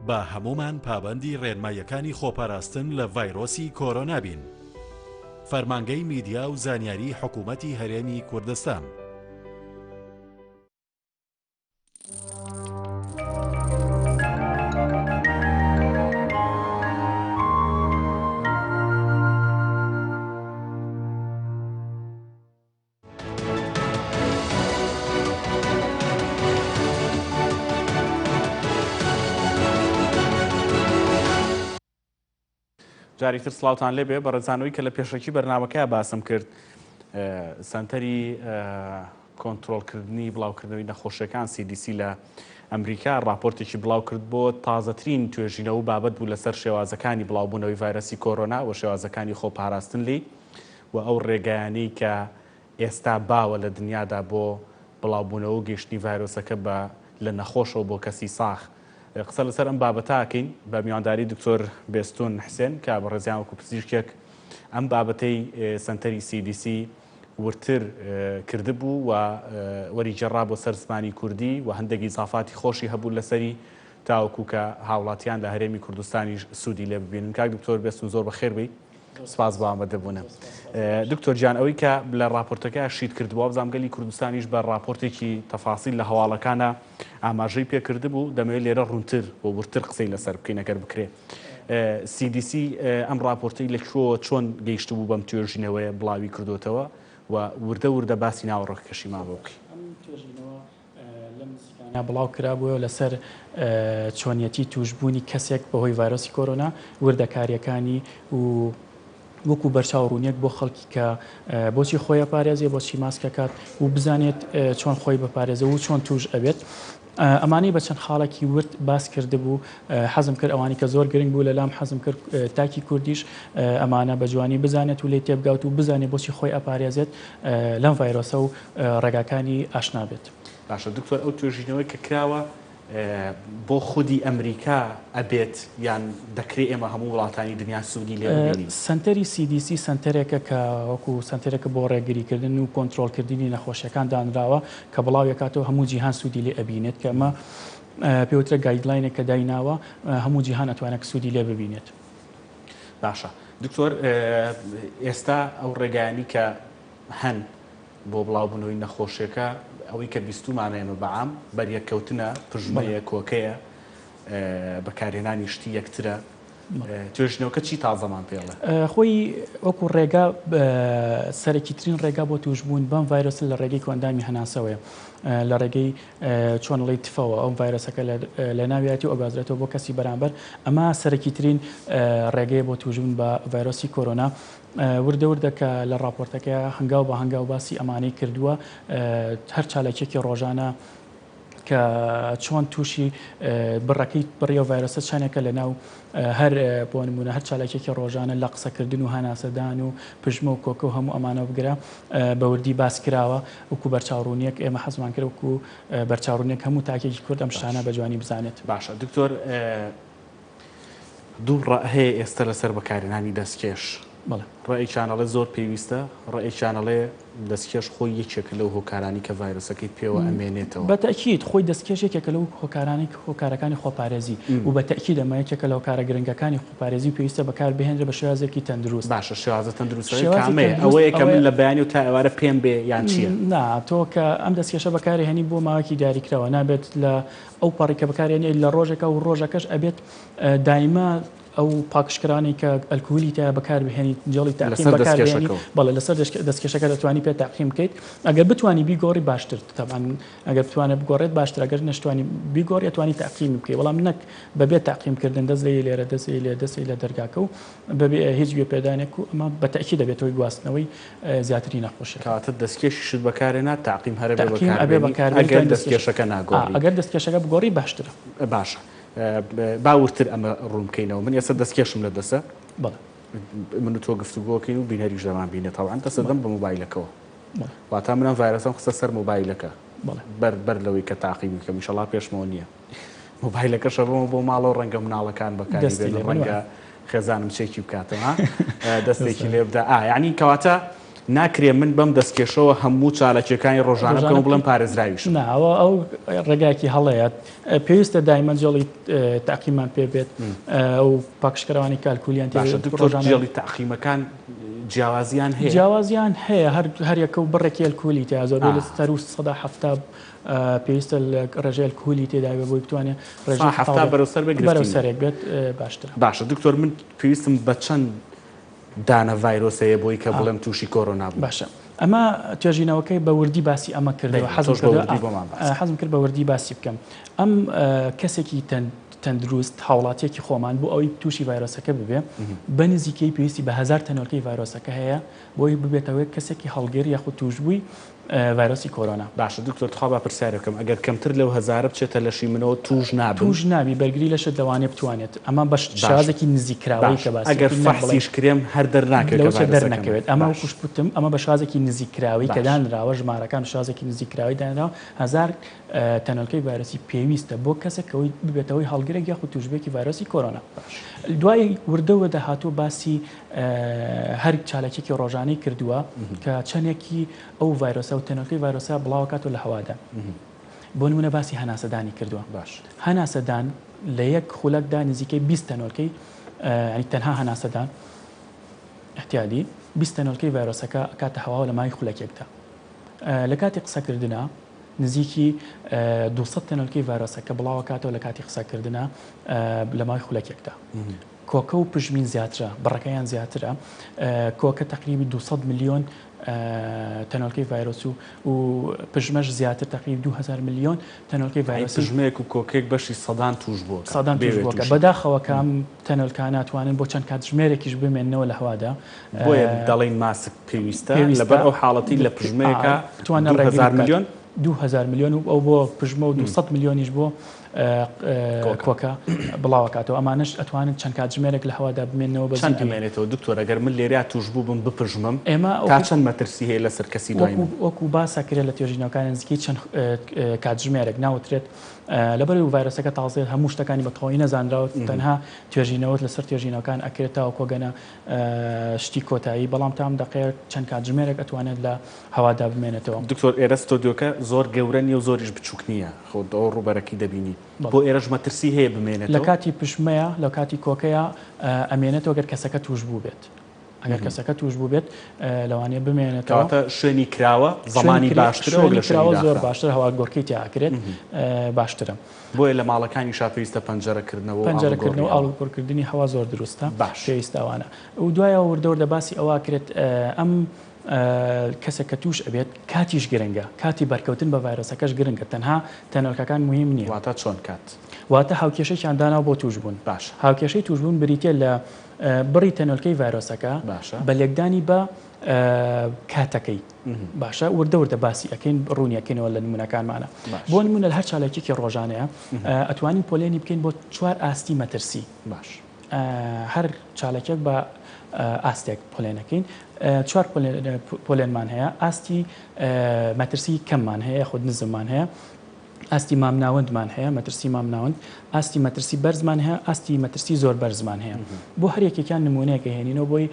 با هەموومان پابەندی ڕێنماییەکانی خۆپاراستن لە ڤایرۆسی کۆرۆنا بین. فەرمانگەی میدیا و زانیاری حکومەتی هەرێمی کوردستان. جارێکی تر سڵاوتان لێبێ بەڕێزانەوەی کە لە پێشەکی بەرنامەکەیا باسم کرد سەنتەری کۆنترۆڵکردنی بڵاوکردنەوەی نەخۆشیەکان CDC لە ئەمریکا ڕاپۆرتێکی بڵاو کرد بۆ تازەترین توێژینەوە و بابەت بوو لەسەر شێوازەکانی بڵاوبوونەوەی ڤایرەسی کۆرۆنا و شێوازەکانی خۆپاراستن لێی و ئەو ڕێگایانەی کە ئێستا باوە لە دنیادا بۆ بڵاوبوونەوە و گەیشتنی ڤایرۆسەکە بە لە نەخۆشەوە بۆ کەسی ساغ. قسە لەسەر ئەم بابەتە ئەکەین بە میوانداری دکتۆر بێستون حسێن کە بەڕێزیان وەکو پزیشکێک ئەم بابەتەی سەنتەری CDC وردتر کردبوو و وەریگێڕا بۆ سەر زمانی کوردی و هەندێک ئیزافاتی خۆشی هەبوو لەسەری تاوەکو کە هاوڵاتیان لە هەرێمی کوردستانیش سوودی لێ ببینن. کاک دکتۆر بێستون زۆر بەخێر بێی. سپاس بۆ ئامادەبوونت. دکتۆر گیان ئەوەی کە لە ڕاپۆرتەکە شیت کردبوو وابزانم گەلی کوردستانیش بە ڕاپۆرتێکی تەفاسیل لە هەواڵەکانە ئاماژەی پێ کردبوو دەمەوێت لێرە ڕوونتر و وردتر قسەی لەسەر بکەین ئەگەر بکرێ. CDC ئەم ڕاپۆرتەی لە کوێوە چۆن گەیشتبوو بەم توێژینەوەیە بڵاوی کردوتەوە و وردە وردە باسی ناوەڕۆکەکەشیمان بۆ بکەی. ئەم توێژینەوە لەم نزیکانە بڵاو کرابووەوە لەسەر چۆنیەتی تووشبوونی کەسێک بەهۆی ڤایرۆسی کۆرۆنا، وردەکارییەکانی و وەکو بەرچاو ڕوونیەک بۆ خەڵکی کە بۆچی خۆی ئەپارێزێ، بۆچی ماسک ئەکات و بزانێت چۆن خۆی بپارێزێ و چۆن تووش ئەبێت. ئەمانەی بە چەند خاڵێکی ورد باس کردبوو، حەزم کرد ئەوانی کە زۆر گرنگ بوو لەلام حەزم کرد تاکی کوردیش ئەمانە بە جوانی بزانێت و لێی تێبگات و بزانێت بۆچی خۆی ئەپارێزێت لەم ڤایرۆسە و ڕێگاکانی ئاشنا بێت. باشە دکتۆر ئەو توێژینەوەی کە کراوە بۆ خودی ئەمریکا ئەبێت یان دەکرێ ئێمە هەموو وڵاتانی دنیا سوودی لێ ببینین؟ سەنتەری CDC سەنتەرێکە کە وەکو سەنتەرێکە بۆ ڕێگریکردن و کۆنترۆڵکردنی نەخۆشیەکان دانراوە کە بڵاویەکاتەوە هەموو جیهان سوودی لێ ئەبینێت کە ئەمە پێوترە guideline ێک کە دایناوە هەموو جیهان ئەتوانێت سوودی لێ ببینێت. باشە دکتۆر ئێستا ئەو ڕێگایانی کە هەن بۆ بڵاوبوونەوەی نەخۆشیەکە ئەوەی کە بیستومانە ئێمە بە عام بەریەککەوتنە، پژمەیە، کۆکەیە، بەکارهێنانی شتی یەکترە، توێژینەوەکە چی تازەمان پێ ئەڵێ؟ خۆی وەکو ڕێگا سەرەکیترین ڕێگا بۆ تووشبوون بەم ڤایرۆسە لە ڕێگەی کۆئەندامی هەناسەوەیە لە ڕێگەی چۆن ئەڵێی تفەوە ئەو ڤایرۆسەکە لە ناویەتی و ئەگوازرێتەوە بۆ کەسی بەرامبەر ئەمە سەرەکیترین ڕێگەیە بۆ تووشبوون بە ڤایرۆسی کۆرۆنا. وردە وردە کە لە ڕاپۆرتەکەیا هەنگاو بە هەنگاو باسی ئەمانەی کردووە، هەر چالاکیەکی ڕۆژانە کە چۆن تووشی بڕەکەی بڕی ئەو ڤایرۆسە چەندێکە لە ناو هەر بۆ نمونە هەر چالاکیەکی ڕۆژانە لە قسەکردن و هەناسەدان و پژمە و کۆکە و هەموو ئەمانە بگرە بە وردی باس کراوە وەکو بەرچاوڕوونیەک ئێمە حەزمان کرد وەکو بەرچاوڕوونیەک هەموو تاکێکی کورد ئەم شتانە بە جوانی بزانێت. باشە دکتۆر دوو ڕەئ هەیە ئێستە لەسەر بەکارهێنانی دەستکێش. بەڵێ. ڕەئێکیان ئەڵێ زۆر پێویستە، ڕەئێکیان ئەڵێ دەستکێش خۆی یەکێکە لەو هۆکارانەی کە ڤایرۆسەکەی پێوە ئەمێنێتەوە. بە تەئکید خۆی دەستکێش یەکێکە لەو هۆکارانەی هۆکارەکانی خۆپارێزی و بە تەئکید ئەمە یەکێکە لە هۆکارە گرنگەکانی خۆپارێزی و پێویستە بەکار بهێنرێ بە شێوازێکی تەندروست. باشە شێوازە تەندروستەکەی شێوازی کامەیە؟ تەندروست ئەوەیە کە من ئەوەیە لە بەیانی و تا ئێوارە پێم بێ یان چییە؟ نا تۆ کە ئەم دەستکێشە بەکارێهێنی بۆ ماوەیەکی دیاریکراوە نابێت لە ئەو پەڕی کە بەکارێنی لە ڕۆژێکا و ڕۆژەکەش ئەبێت دایمە ئەو پاکژکەرانەی کە ئەلکهولی تیا بەکاربهێنیت جێڵی تاقیم لەسەر بەکاربهێنی دەستکێشەکەوە. بەڵێ لەسەر دەستکێشەکە دەتوانی پێ تاقیم بکەیت ئەگەر بتوانی بیگۆڕی باشتر تەبعەن ئەگەر بتوانێت بگۆڕێت باشتر ئەگەر نەشتوانی بیگۆڕی ئەتوانی تاقیمی بکەی بەڵام نەک بەبێ تاقیمکردن دەست لێی لێرە دەست لێی لێ دەست لێی لە دەرگاکە و بەبێ هیچ گوێ پێدانێک و ئەمە بە تەئکید دەبێتە هۆی گواستنەوەی زیاتری نەخۆشیەکە. کەواتە دەستکێشیشت بەکارهێنا تاقیم هەر ئەبێ تاقیم ئەبێ بەکاربێنی بەکاربێنی ئەگەر توانی دەستکێش دەستکێشەکە ئا ناگۆڕی. ئەگەر دەستکێشەکە بگۆڕی باشترە. باشە با وردتر ئەمە ڕوون بکەینەوە من ئێستا دەستکێشم لە دەسە بەڵێ. من و تۆ گفتوگۆکەین و بینەریش دەمان بینێ تەبعەن دەست بەڵێ. دەدەم بە مۆبایلەکەوە بەڵێ. واتا من ئەم ڤایرەسەم خستە سەر مۆبایلەکە بەڵێ. بەر بەر لەوەی کە تاقیمی بکەم ئیشەڵا پێشمەوە نییە. مۆبایلەکەش ئەبەمەوە بۆ ماڵەوە ڕەنگە مناڵەکان بەکاری دەستی بێنن لێ بن ڕەنگە وایە. خێزانم چێکی بکاتەوە دەستێکی لێ بدا ئا یعنی کەواتە ناکرێ من بەم دەستکێشەوە هەموو چالاکیەکانی ڕۆژانە بکەم و بڵێم پارێزراویشم. نا ئەوە ئەو ڕێگایەکی هەڵەیە پێویستە دایمەن جێڵی تەعقیممان پێ بێت ئەو پاکژکەرەوانی کالکولیان تێ باشە دکتۆر ڕۆژانە جێڵی تەعقیمەکان جیاوازیان هەیە؟ جیاوازیان هەیە هەر هەر یەکە و بڕێکی ئەلکهولی تیا زۆربەی لە سەروو 70% پێویستە لە ڕێژەی ئەلکهولی تێدا بێت بۆی بتوانێت ڕێژەی 70 بەرەو سەر بێت بەرەو سەرێک بێت باشترە. باشە دکتۆر من پێویستم بە چەند دانە ڤایرۆس هەیە بۆی کە بڵێم تووشی کۆرۆنا بووم؟ باشە ئەمە توێژینەوەکەی بە وردی باسی ئەمە کردووە حەزم کرد بە وردی باسی بکەم ئەم کەسێکی تەند. تەندروست هاوڵاتیەکی خۆمان بۆ ئەوەی تووشی ڤایرۆسەکە ببێ بە نزیکەی پێویستی بە هەزار تەنۆلکەی ڤایرۆسەکە هەیە بۆی ببێتەوە کەسێکی هەڵگر یاخود تووشبووی ڤایرۆسی کۆرۆنا. باشە دکتۆر تخوا با پرسیارێ بکەم ئەگەر کەمتر لەو هەزارە بچێتە لەشی منەوە توش نابم؟ توش نابی بەرگری لەشت لەوانەیە بتوانێت ئەمە بە شێوازێکی نزیک کراوەی کە باسی ئەگەر فەحسیش کرێم هەر دەرناکەوێت کە لەوچە دەرنەکەوێت ئەمە وەکوش وتم ئەمە بە شێوازێکی نزیک کراوەی کە دانراوە ژمارەکان بە شێوازێکی نزیک کراوەی دانراوە هەزار تەنۆلکەی ڤایرۆسی پێویستە بۆ کەسێک کە ببێتە هۆی هەڵگرێک یاخود توشبوویەکی ڤایرۆسی کۆرۆنا دوای وردە وردە هاتووە باسی هەر چالاکیەکی ڕۆژانەی کردووە کە چەندێکی ئەو ڤایرۆسە و تەنۆلکەی ڤایرۆسە بڵاوەکاتەوە لە هەوادا بۆ نمونە باسی هەناسەدانی کردووە باش هەناسەدان لە یەک خولەکدا نزیکەی 20 تەنۆلکەی ینی تەنها هەناسەدان احتیادی 20 تەنۆلکەی ڤایرۆسەکە کاتە هەواوە لە ماوەی خولەکێکدا لە کاتی قسەکردنا نزیکی 200 تەنۆلکەی ڤایرۆسەکە بڵاوەکاتەوە لە کاتی قسەکردنا لە ماوەی خولەکێکدا کۆکە و پژمین زیاترە بڕەکەیان زیاترە کۆکە تقریبی 200 ملیۆن تەنۆلکەی ڤایرۆس و و پژمەش زیاتر تقریب 2000 ملیۆن تەنۆلکەی ڤایرۆسی پژمەیەک و کۆکەیەک بەشی سەدان توش بووە سەدان توش بووە بەداخەوە کە ئەم تەنۆلکانە توانن بۆ چەند کاتژمێرێکیش بمێننەوە لە هەوادا بۆیە دەڵێین ماسک پێویستە لەبەر ئەو حاڵەتی لە پژمەیەکە 2000 ملیۆن 2000 ملیۆن و ئەو بۆ پژمە و 200 ملیۆنیش بۆ کۆکە بڵاوەکاتەوە ئەمانەش ئەتوانن چەند کاتژمێرێک لە هەوادا بمێنەوە بە چەند ئەمێنێتەوە دکتۆر ئەگەر من لێرە توش بوو بم بپژمم ئێمە تا چەند مەترسی هەیە لەسەر کەسی دوای من؟ وەکو باسە کرێت لە توێژینەوەکان نزیکەی چەند کاتژمێرێک ناوترێت لەبەر ڤایرۆسەکە تازەیە هەموو شتەکانی بە تەواوی نەزانراوە تەنها توێژینەوەت لەسەر توێژینەوەکان ئەکرێت تاوەکو گەنە شتی کۆتایی بەڵام تام دەقەیە چەند کاتژمێرێک ئەتوانێت لە هەوادا بمێنێتەوە. دکتۆر ئێرە ستۆدیۆکە زۆر گەورە نیە و زۆریش بچوک نیە خۆ ئەو ڕووبەرەکی دەبینی بۆ ئێرەش مەترسی هەیە بمێنێتەوە؟ لە کاتی پشمەیە لە کاتی کۆکەیە ئەمێنێتەوە گەر کەسەکە توش بووبێت ئەگەر کەسەکە توش بووبێت لەوانەیە بمێنێتەوە. کەواتە شوێنی کراوە زەمانی باشترە وەک لە شوێنی داخراو. زۆر باشتر هەوا گۆڕکەی تیا ئەکرێت باشترە. بۆیە لە ماڵەکانیشا پێویستە پەنجەرە کردنەوە و پەنجەرە کردنەوە و ئاڵوگۆڕکردنی هەوا زۆر دروستە باش پێویستە ئەوانە و دوایەوە وردە وردە باسی ئەوە ئەکرێت ئەم کەسێک کە توش ئەبێت کاتیش گرنگە کاتی بەرکەوتن بە ڤایرۆسەکەش گرنگە تەنها تەنۆلکەکان مهم نییە. واتە چۆن کات؟ واتە هاوکێشەیەکیان داناوە بۆ توشبوون باشە. هاوکێشەی توشبوون بریتیە لە بڕی تەنۆلکەی ڤایرۆسەکە باشە. بە لێکدانی بە کاتەکەی باشە وردە وردە باسی ئەەکەین ڕوونی ئەکەینەوە لە نمونەکانمانە بۆ نمونە لە هەر چالاکیەکی ڕۆژانەیە ئەتوانین پۆلێنی بکەین بۆ چوار ئاستی مەترسی باش هەر چالاکیەک بە ئاستێک پۆلێنەکەین چوار پۆلێنمان هەیە ئاستی مەترسی کەممان هەیە خود نزممان هەیە ئاستی مامناوەندمان هەیە، مەترسی مامناوەند، ئاستی مەترسی بەرزمان هەیە، ئاستی مەترسی زۆر بەرزمان هەیە. بۆ هەر یەکێکیان نموونەیەک ئەهێنینەوە بۆی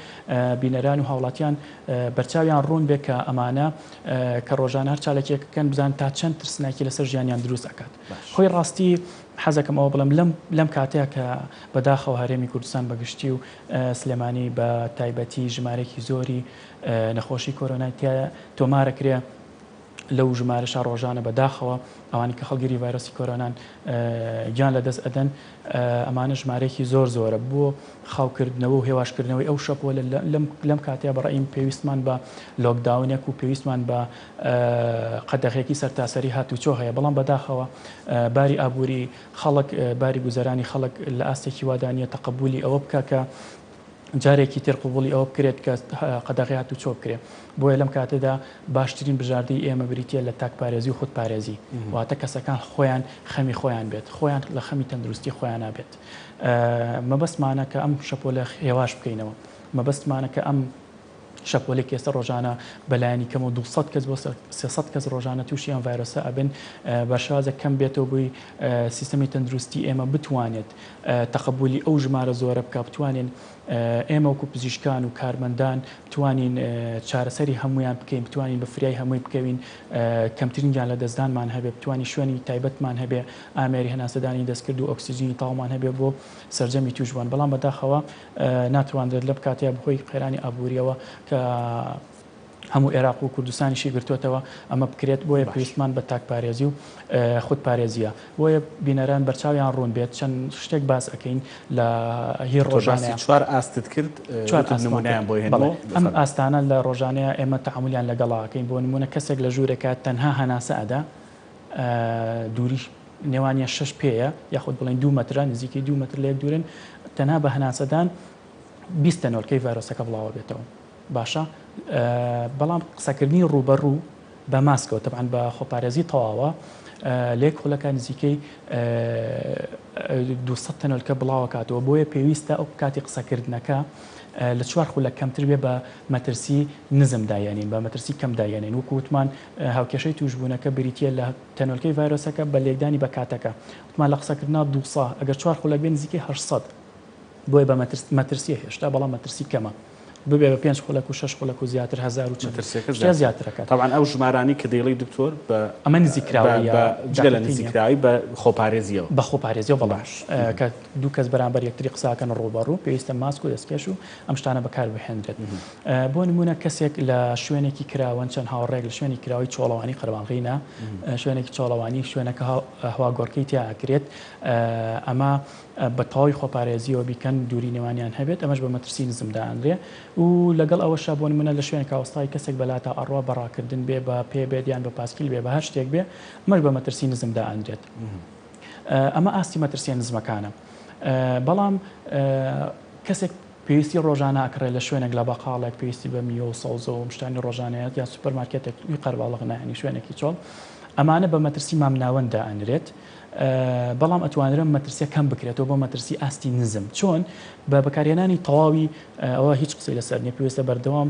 بینەران و هاوڵاتیان بەرچاویان ڕوون بێت کە ئەمانە کە ڕۆژانە هەر چالاکیەک بکەن بزانن تا چەند ترسناکی لەسەر ژیانیان دروست ئەکات. خۆی ڕاستی حەزەکەم ئەوە بڵێم لەم لەم کاتەیە کە بەداخەوە هەرێمی کوردستان بە گشتی و سلێمانی بە تایبەتی ژمارەیەکی زۆری نەخۆشی کۆرۆنای تیا تۆمارەکرێ، لەو ژمارەشا ڕۆژانە بە داخەوە ئەوانەی کە هەڵگری ڤایرۆسی کۆرۆنان گیان لە دەست ئەدەن ئەمانە ژمارەیەکی زۆر زۆرە بۆ خاوکردنەوە و هێواشکردنەوەی ئەو شەپۆلە لەم کاتەیە بە ڕەئیم پێویستمان بە lockdown ێک و پێویستمان بە قەدەغێکی سەرتاسەری هاتوچۆ هەیە بەڵام بەداخەوە باری ئابووری خەڵک باری گوزەرانی خەڵک لە ئاستێکی وادا نییە تەقەبولی ئەوە بکە کە جارێکی تر قبوڵی ئەوە بکرێت کە قەدەغەی هاتوچۆ بکرێت. بۆیە لەم کاتەدا باشترین بژاردەی ئێمە بریتییە لە تاکپارێزی و خودپارێزی. واتە کەسەکان خۆیان خەمی خۆیان بێت، خۆیان لە خەمی تەندروستی خۆیانا بێت. مەبەستمانە کە ئەم شەپۆلە هێواش بکەینەوە. مەبەستمانە کە ئەم شەپۆلەی کە ئێستا ڕۆژانە بە لایەنی کەمەوە 200 کەس بۆ 300 کەس ڕۆژانە تووشی ئەم ڤایرۆسە ئەبن، بە شێوازێک کەم بێتەوە بۆی سیستەمی تەندروستی ئێمە بتوانێت تەقەبولی ئەو ژمارە زۆرە بکا بتوانین ئێمە وەکو پزیشکان و کارمەندان بتوانین چارەسەری هەموویان بکەین بتوانین بە فریای هەمووی بکەوین کەمترین گیان لەدەستدانمان هەبێ بتوانین شوێنی تایبەتمان هەبێ ئامێری هەناسەدانی دەستکرد و ئۆکسجینی تەواومان هەبێ بۆ سەرجەمی تووشبووان بەڵام بەداخەوە ناتوانرێت لەم کاتەیە بەهۆی قەیرانی ئابووریەوە کە هەموو ئێراق و کوردستانیشی گرتووەتەوە ئەمە بکرێت، بۆیە پێویستمان بە تاکپارێزی و خودپارێزییە. بۆیە بینەران بەرچاویان ڕوون بێت چەند شتێک باس ئەکەین لە هی ڕۆژانەیە. تۆ باسی چوار ئاستت کرد، وتت نموونەیان بۆ هێنمەوە. بەڵێ، ئەم ئاستانە لە ڕۆژانەیە ئێمە تەعامولیان لەگەڵا ئەکەین. بۆ نموونە کەسێک لە ژوورێکا تەنها هەناسە ئەدا، دووری. نێوانیان شەش پێیە یاخود بڵێین دوو مەترە، نزیکەی دوو مەتر لە یەک دوورن، تەنها بە هەناسەدان 20 تەنۆلکەی ڤایرۆسەکە بڵاوەبێتەوە. باشە بەڵام قسەکردنی ڕووبەڕوو بە ماسکەوە تەبعەن بە خۆپارێزی تەواوە لە یەک خولەکا نزیکەی 200 تەنۆلکە بڵاوەکاتەوە بۆیە پێویستە ئەو کاتی قسەکردنەکە لە چوار خولەک کەمتر بێ بە مەترسی نزم دایەنین بە مەترسی کەم دایەنین وەکو وتمان هاوکێشەی توشبوونەکە بریتییە لە تەنۆلکەی ڤایرۆسەکە بە لێکدانی بە کاتەکە وتمان لە قسەکردنا 200 ئەگەر چوار خولەک بێ نزیکەی 800 بۆیە بە مەترسیە هێشتا بەڵام مەترسی کەمە ببێ بە پێنج خولەک و شەش خولەک و زیاتر هەزار و چەند مەترسیەکە شتە زیاتر زیاترەکات. تەبعەن ئەو ژمارانەی کە دەیڵێی دکتۆر بە ئەمە بە نزیککراوەیە بە جگە لە دەقیقی نیە. نزیککراوی بە خۆپارێزیەوە. بە خۆپارێزیەوە بەڵێ باش. کە دوو کەس بەرامبەر یەکتری قسە ئەکەن ڕووبەڕوو پێویستە ماسک و دەستکێش و ئەم شتانە بەکار بهێنرێت. بۆ نموونە کەسێک لە شوێنێکی کراوەن چەند هاوڕێیەک لە شوێنی کراوەی چۆڵەوانی قەرەباڵغی نا شوێنێکی چۆڵەوانی شوێنەکە هەواگۆڕکێی تیا ئەکرێت ئەمە بە تەواوی خۆپارێزییەوە بیکەن دووری نێوانیان هەبێت ئەمەش بە مەترسی نزم دائەنرێ و لەگەڵ ئەوەشا بۆ نمونە لە شوێنێکا وەستاوی کەسێک بەلاتا ئەڕوا بە ڕاکردن بێ بە پێ بێت یان بە پاسکیل بێ بە هەر شتێک بێ ئەمەش بە مەترسی نزم دائەنرێت ئەمە ئاستی مەترسیە نزمەکانە بەڵام کەسێک پێویستی ڕۆژانە ئەکڕێ لە شوێنێک لە بەقاڵێک پێویستی بە میوە و سەوزە و شتانی ڕۆژانەیە یان سوپەر مارکێتێک وی قەرباڵغ نایانی شوێنێکی چۆڵ ئەمانە بە مەترسی مامناوەند دائەنرێت بەڵام ئەتوانرێ مەترسیە کەم بکرێتەوە بۆ مەترسی ئاستی نزم چۆن؟ بە بەکارهێنانی تەواوی ئەوە هیچ قسەی لەسەر نیە پێویستە بەردەوام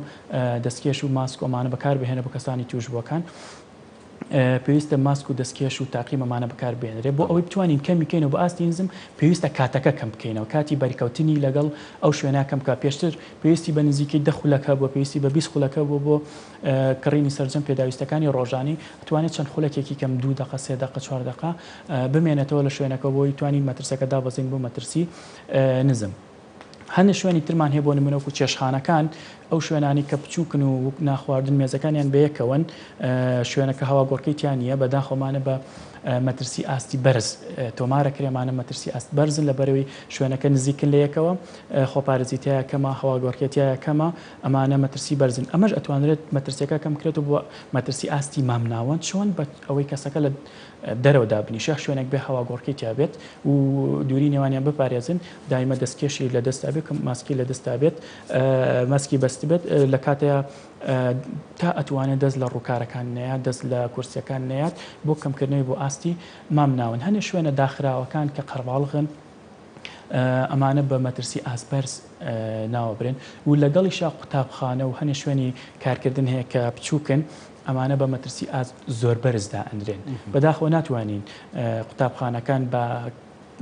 دەستکێش و ماسک و ئەمانە بەکار بهێنە بۆ کەسانی توشبووەکان پێویستە ماسک و دەستکێش و تاقیم ئەمانە بەکار بێنرێ بۆ ئەوەی بتوانین کەمی بکەینەوە بۆ ئاستی نزم پێویستە کاتەکە کەم بکەینەوە کاتی بەرکەوتنی لەگەڵ ئەو شوێنە کەم بکە پێشتر پێویستی بە نزیکەی دە خولەک هەبووە پێویستی بە 20 خولەک هەبووە بۆ کڕینی سەرجەم پێداویستەکانی ڕۆژانەی، ئەتوانێت چەند خولەکێکی کەم، دوو دەقە، سێ دەقە، چوار دەقە، بمێنێتەوە لە شوێنەکەوە بۆ ئەوەی توانین مەترسیەکە دابەزێنین بۆ مەترسی نزم. هەندێک شوێنی ترمان هەیە بۆ نمونە وەکو چێشتخانەکان، ئەو شوێنانەی کە بچووکن و ناخواردن مێزەکانیان بەیەکەوەن، شوێنەکە هەواگۆڕکێی تیا نییە، بەداخەوە مانە بە مەترسی ئاستی بەرز تۆمارەکرێ، مانە مەترسی ئاست بەرزن لەبەرئەوەی شوێنەکە نزیکن لە یەکەوە، خۆپارێزی تیایا کەمە، هەواگۆڕکێ تیایا کەمە، ئەمانە مەترسی بەرزن، ئەمەش ئەتوانرێت مەترسیەکە کەم بکرێتەوە بۆ مەترسی ئاستی مامناوەند، چۆن؟ بە ئەوەی کەسەکە لە دەرەوە دابنیشێ، شوێنێک بێ هەواگۆڕکێی تیا بێت و دووری نێوانیان بپارێزن، دایمە دەستکێشی لە دەستا بێت، ماسکی لە دەستا بێت، ماسکی بەستبێت، لە کاتەیا تا ئەتوانێت دەست لە ڕووکارەکان نەیات، دەست لە کورسیەکان نەیات بۆ کەمکردنەوەی بۆ ئاستی مامناوەند. هەنێ شوێنە داخراوەکان کە قەرەباڵغن، ئەمانە بە مەترسی ئاست بەرز ناوەبرێن و لەگەڵیشا قوتابخانە و هەنێ شوێنی کارکردن هەیە کە بچووکن ئەمانە بە مەترسی ئاست زۆر بەرز دائەنرێن. بەداخەوە ناتوانین قوتابخانەکان بە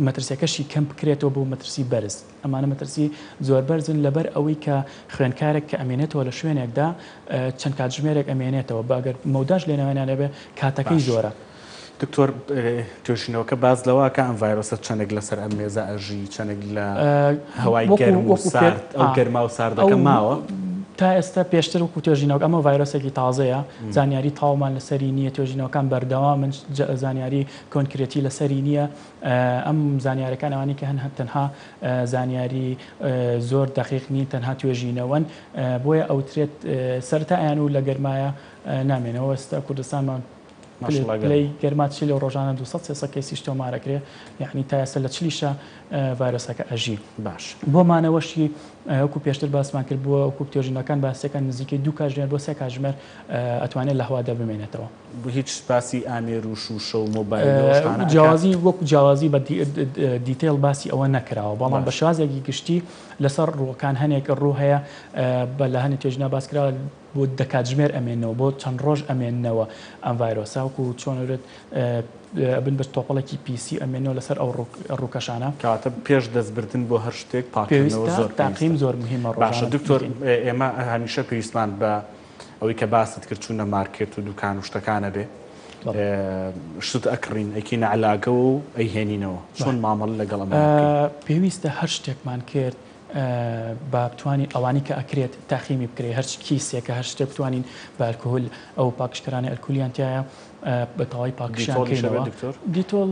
مەترسیەکەشی کەم بکرێتەوە بۆ مەترسی بەرز. ئەمانە مەترسی زۆر بەرزن لەبەر ئەوەی کە خوێندکارێک کە ئەمێنێتەوە لە شوێنێکدا چەند کاتژمێرێک ئەمێنێتەوە بە ئەگەر مەوداش لێناوێنان هەبێ کاتەکەی باش. زۆرە. دکتۆر توێژینەوەکە باس لەوە ئەکا ئەم ڤایرۆسە چەندێک لەسەر ئەم مێزە ئەژی، چەندێک لە هەوای گەرم و سارد، ئەو گەرما و ساردەکە ماوە؟ تا ئێستا پێشتر وەکو توێژینەوەکە ئەمە ڤایرۆسێکی تازەیە، زانیاری تەواومان لەسەری نییە، توێژینەوەکان بەردەوامن، زانیاری کۆنکرێتی لەسەری نییە، ئەم زانیارەکان ئەوانەی کە هەن تەنها زانیاری زۆر دەقیق نین، تەنها توێژینەوەن، بۆیە ئەوترێت سەرەتا ئەیان و لە گەرمایە نامێنەوە، ئێستا کوردستانمان پلەی گەرما چلە و ڕۆژانە 200 300 کەیسیش تۆمار ئەکرێ یعنی تا ئێستا لە چلیشە ڤایرۆسەکە ئەژی باش بۆ مانەوەشی وەکو پێشتر باسمان کرد بووە وەکو توێژینەوەکان باسیەکان نزیکەی دوو کاتژمێر بۆ سێ کاتژمێر ئەتوانێت لە هەوادا بمێنێتەوە. هیچ باسی ئامێر و شوشە و مۆبایل و ئەو شتانە ئەکات؟ جیاوازی وەکو جیاوازی بە detail باسی ئەوە نەکراوە بەڵام بە شێوازێکی گشتی لەسەر ڕووەکان هەنێک ڕوو هەیە بە لە هەنێ توێژینەوە باس کراوە بۆ دە کاتژمێر ئەمێننەوە بۆ چەند ڕۆژ ئەمێننەوە ئەم ڤایرۆسە وەکو چۆن ئەورێت ئەبن بە تۆپەڵێکی پیسی ئەمێنەوە لەسەر ئەو ڕووکەشانە. کەواتە پێش دەستبردن بۆ هەر شتێک پاککردنەوە زۆر پێویستە. تاقیم زۆر مهمە ڕۆژانە. باشە دکتۆر ئێمە هەمیشە پێویستمان بە ئەوەی کە باست کرد چوونە مارکێت و دوکان و شتەکانە بێ شت ئەکڕین ئەیکەینە عەلاگەوە و ئەیهێنینەوە چۆن مامەڵە لەگەڵ ئەمە بکەین؟ پێویستە هەر شتێکمان کرد با بتوانین ئەوانەی کە ئەکرێت تاخیمی بکرێت هەرچ کیسێکە هەر شتێک بتوانین بە ئەلکهول ئەو پاکژکەرانەی ئەلکهولیان تایە بە تەواوی پاکژیان کەینەوە دیتۆڵ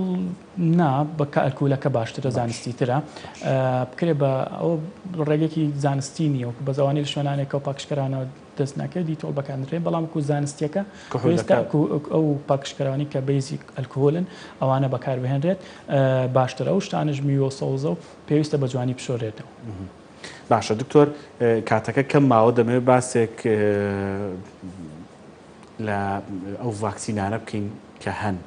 نا بە کە ئەلکهولەکە باشترە زانستی ترە بکرێ بە ئەو ڕێگەکی زانستی نییە وەکو بەزەوانی لە شوێنانێکەوە پاکژکەرانە. دەست ناکەوێت دیتۆڵ بەکاردرێت بەڵام وەکو زانستیەکە پێویستە ئەو پاکژکەرەوانی کە بەیزی ئەلکهولن ئەوانە بەکاربهێنرێت باشترە ئەو شتانەش میوە و سەوزە و پێویستە بە جوانی بشۆرێتەوە. باشە دکتۆر کاتەکە کەم ماوە دەمەوێت باسێک لە ئەو ڤاکسینانە بکەین کە هەن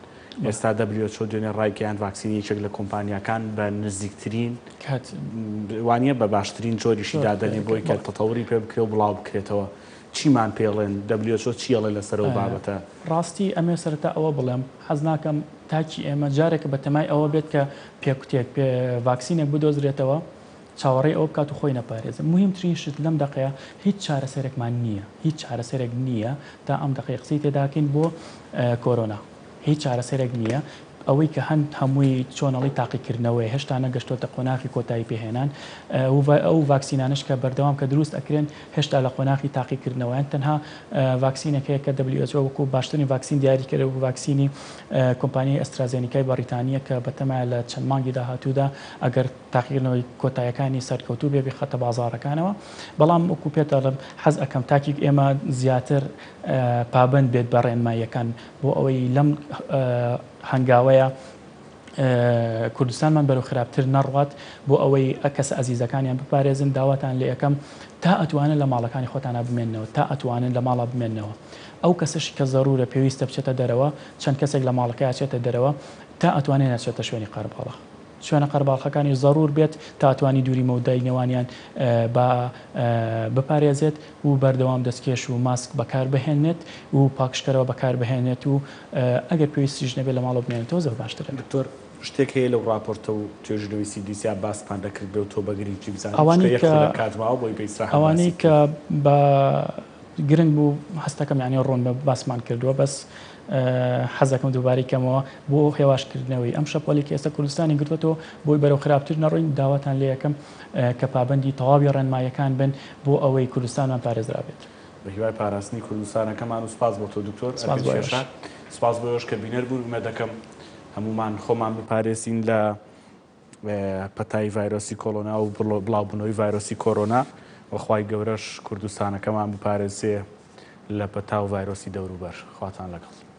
ئێستا WHO دوێنێ ڕایگەیاند ڤاکسینی یەکێک لە کۆمپانیاکان بە نزیکترین کات وانە بە باشترین جۆریشی دادەنێ بۆی کە تەتەوری پێ بکرێ و بڵاو بکرێتەوە چیمان پێڵێن WHO چی ئەڵێ لەسەر ئەو بابەتە؟ ڕاستی ئەمێ سەرەتا ئەوە بڵێم حەز ناکەم تاکی ئێمە جارێکە بە تەمای ئەوە بێت کە پێکوتێک پێ ڤاکسینێک بدۆزرێتەوە چاوەڕێی ئەوە بکات و خۆی نەپارێزێ. موهیمترین شت لەم دەقەیە هیچ چارەسەرێکمان نییە، هیچ چارەسەرێک نییە تا ئەم دەقەی قسەی تێداکەین بۆ کۆرۆنا. هیچ چارەسەرێک نییە. ئەوەی کە هەن هەمووی چۆنەڵی تاقیکردنەوەیە، هێشتا نەگەشتۆتە قۆناغی کۆتایی پێهێنان. ئەو ڤاکسینانەش کە بەردەوام کە دروست ئەکرێن هێشتا لە قۆناغی تاقیکردنەوەیان. تەنها ڤاکسینێک هەیە کە WHO وەکو باشترین ڤاکسین دیاری کرد، ڤاکسینی کۆمپانیای ئەسترازێنیکای بەڕیتانییە کە بەتەمایە لە چەند مانگی داهاتوودا ئەگەر تاقیکردنەوەی کۆتایەکانی سەرکەوتوو بێ بیخاتە بازاڕەکانەوە بەڵام وەکو پێت دەڵێم حەز ئەکەم تاکیک ئێمە زیاتر پابەند بێت بە ڕێنماییەکان بۆ ئەوەی لەم هەنگاوەیە کوردستانمان بەرەو خراپتر نەڕوات بۆ ئەوەی کەسە ئەزیزەکانیان بپارێزن داواتان لێ ئەکەم تا ئەتوانن لە ماڵەکانی خۆتانا بمێننەوە تا ئەتوانن لە ماڵا بمێننەوە ئەو کەسەشی کە زەرورە پێویستە بچێتە دەرەوە چەند کەسێک لە ماڵەکەیا چێتە دەرەوە تا ئەتوانێ نەچێتە شوێنی قەرەباڵغ. شوێنە قەرەباڵخەکانیش زەروور بێت تا توانی دووری مەودای نێوانیان بە بپارێزێت و بەردەوام دەستکێش و ماسک بەکاربهێنێت و پاکژکەرەوە بەکاربهێنێت و ئەگەر پێویستیش نەبێت لە ماڵەوە بمێنێتەوە زۆر باشترە. دکتۆر شتێک هەیە لەو ڕاپۆرتە و توێژینەوەی CDC باستان دەکرد بێ و تۆ بە گرنگی بزانی چونکە یەک خولەک کات ماوە بۆی بە ئیسراحەت باسی ئەوانەی کە بە گرنگ بوو هەستەکەم یانی ڕوون بە باسمان کردووە بەس حەزەکەم دووبارەی کەمەوە بۆ هێواش کردنەوەی ئەم شەپۆلی کە ئێستا کوردستانی گرتوەتەوە بۆی بەرەو خراپتر نەڕۆین داواتان لێ ئەکەم کە پابەندی تەواوی ڕێنماییەکان بن بۆ ئەوەی کوردستانمان پارێزرابێت. بە هیوای پاراستنی کوردستانەکەمان و سوپاس بۆ تۆ دکتۆر سوپاس بۆ ئێوەش. سوپاس بۆ ئێوەش کە بینەر بوون ئومێد دەکەم هەموومان خۆمان بپارێزین لە پەتای ڤایرۆسی کۆڵۆنا و بڵاوبوونەوەی ڤایرۆسی کۆرۆنا و خوای گەورەش کوردستانەکەمان بپارێزێ لە پەتا و ڤایرۆسی دەوروبەر. خواتان لەگەڵ.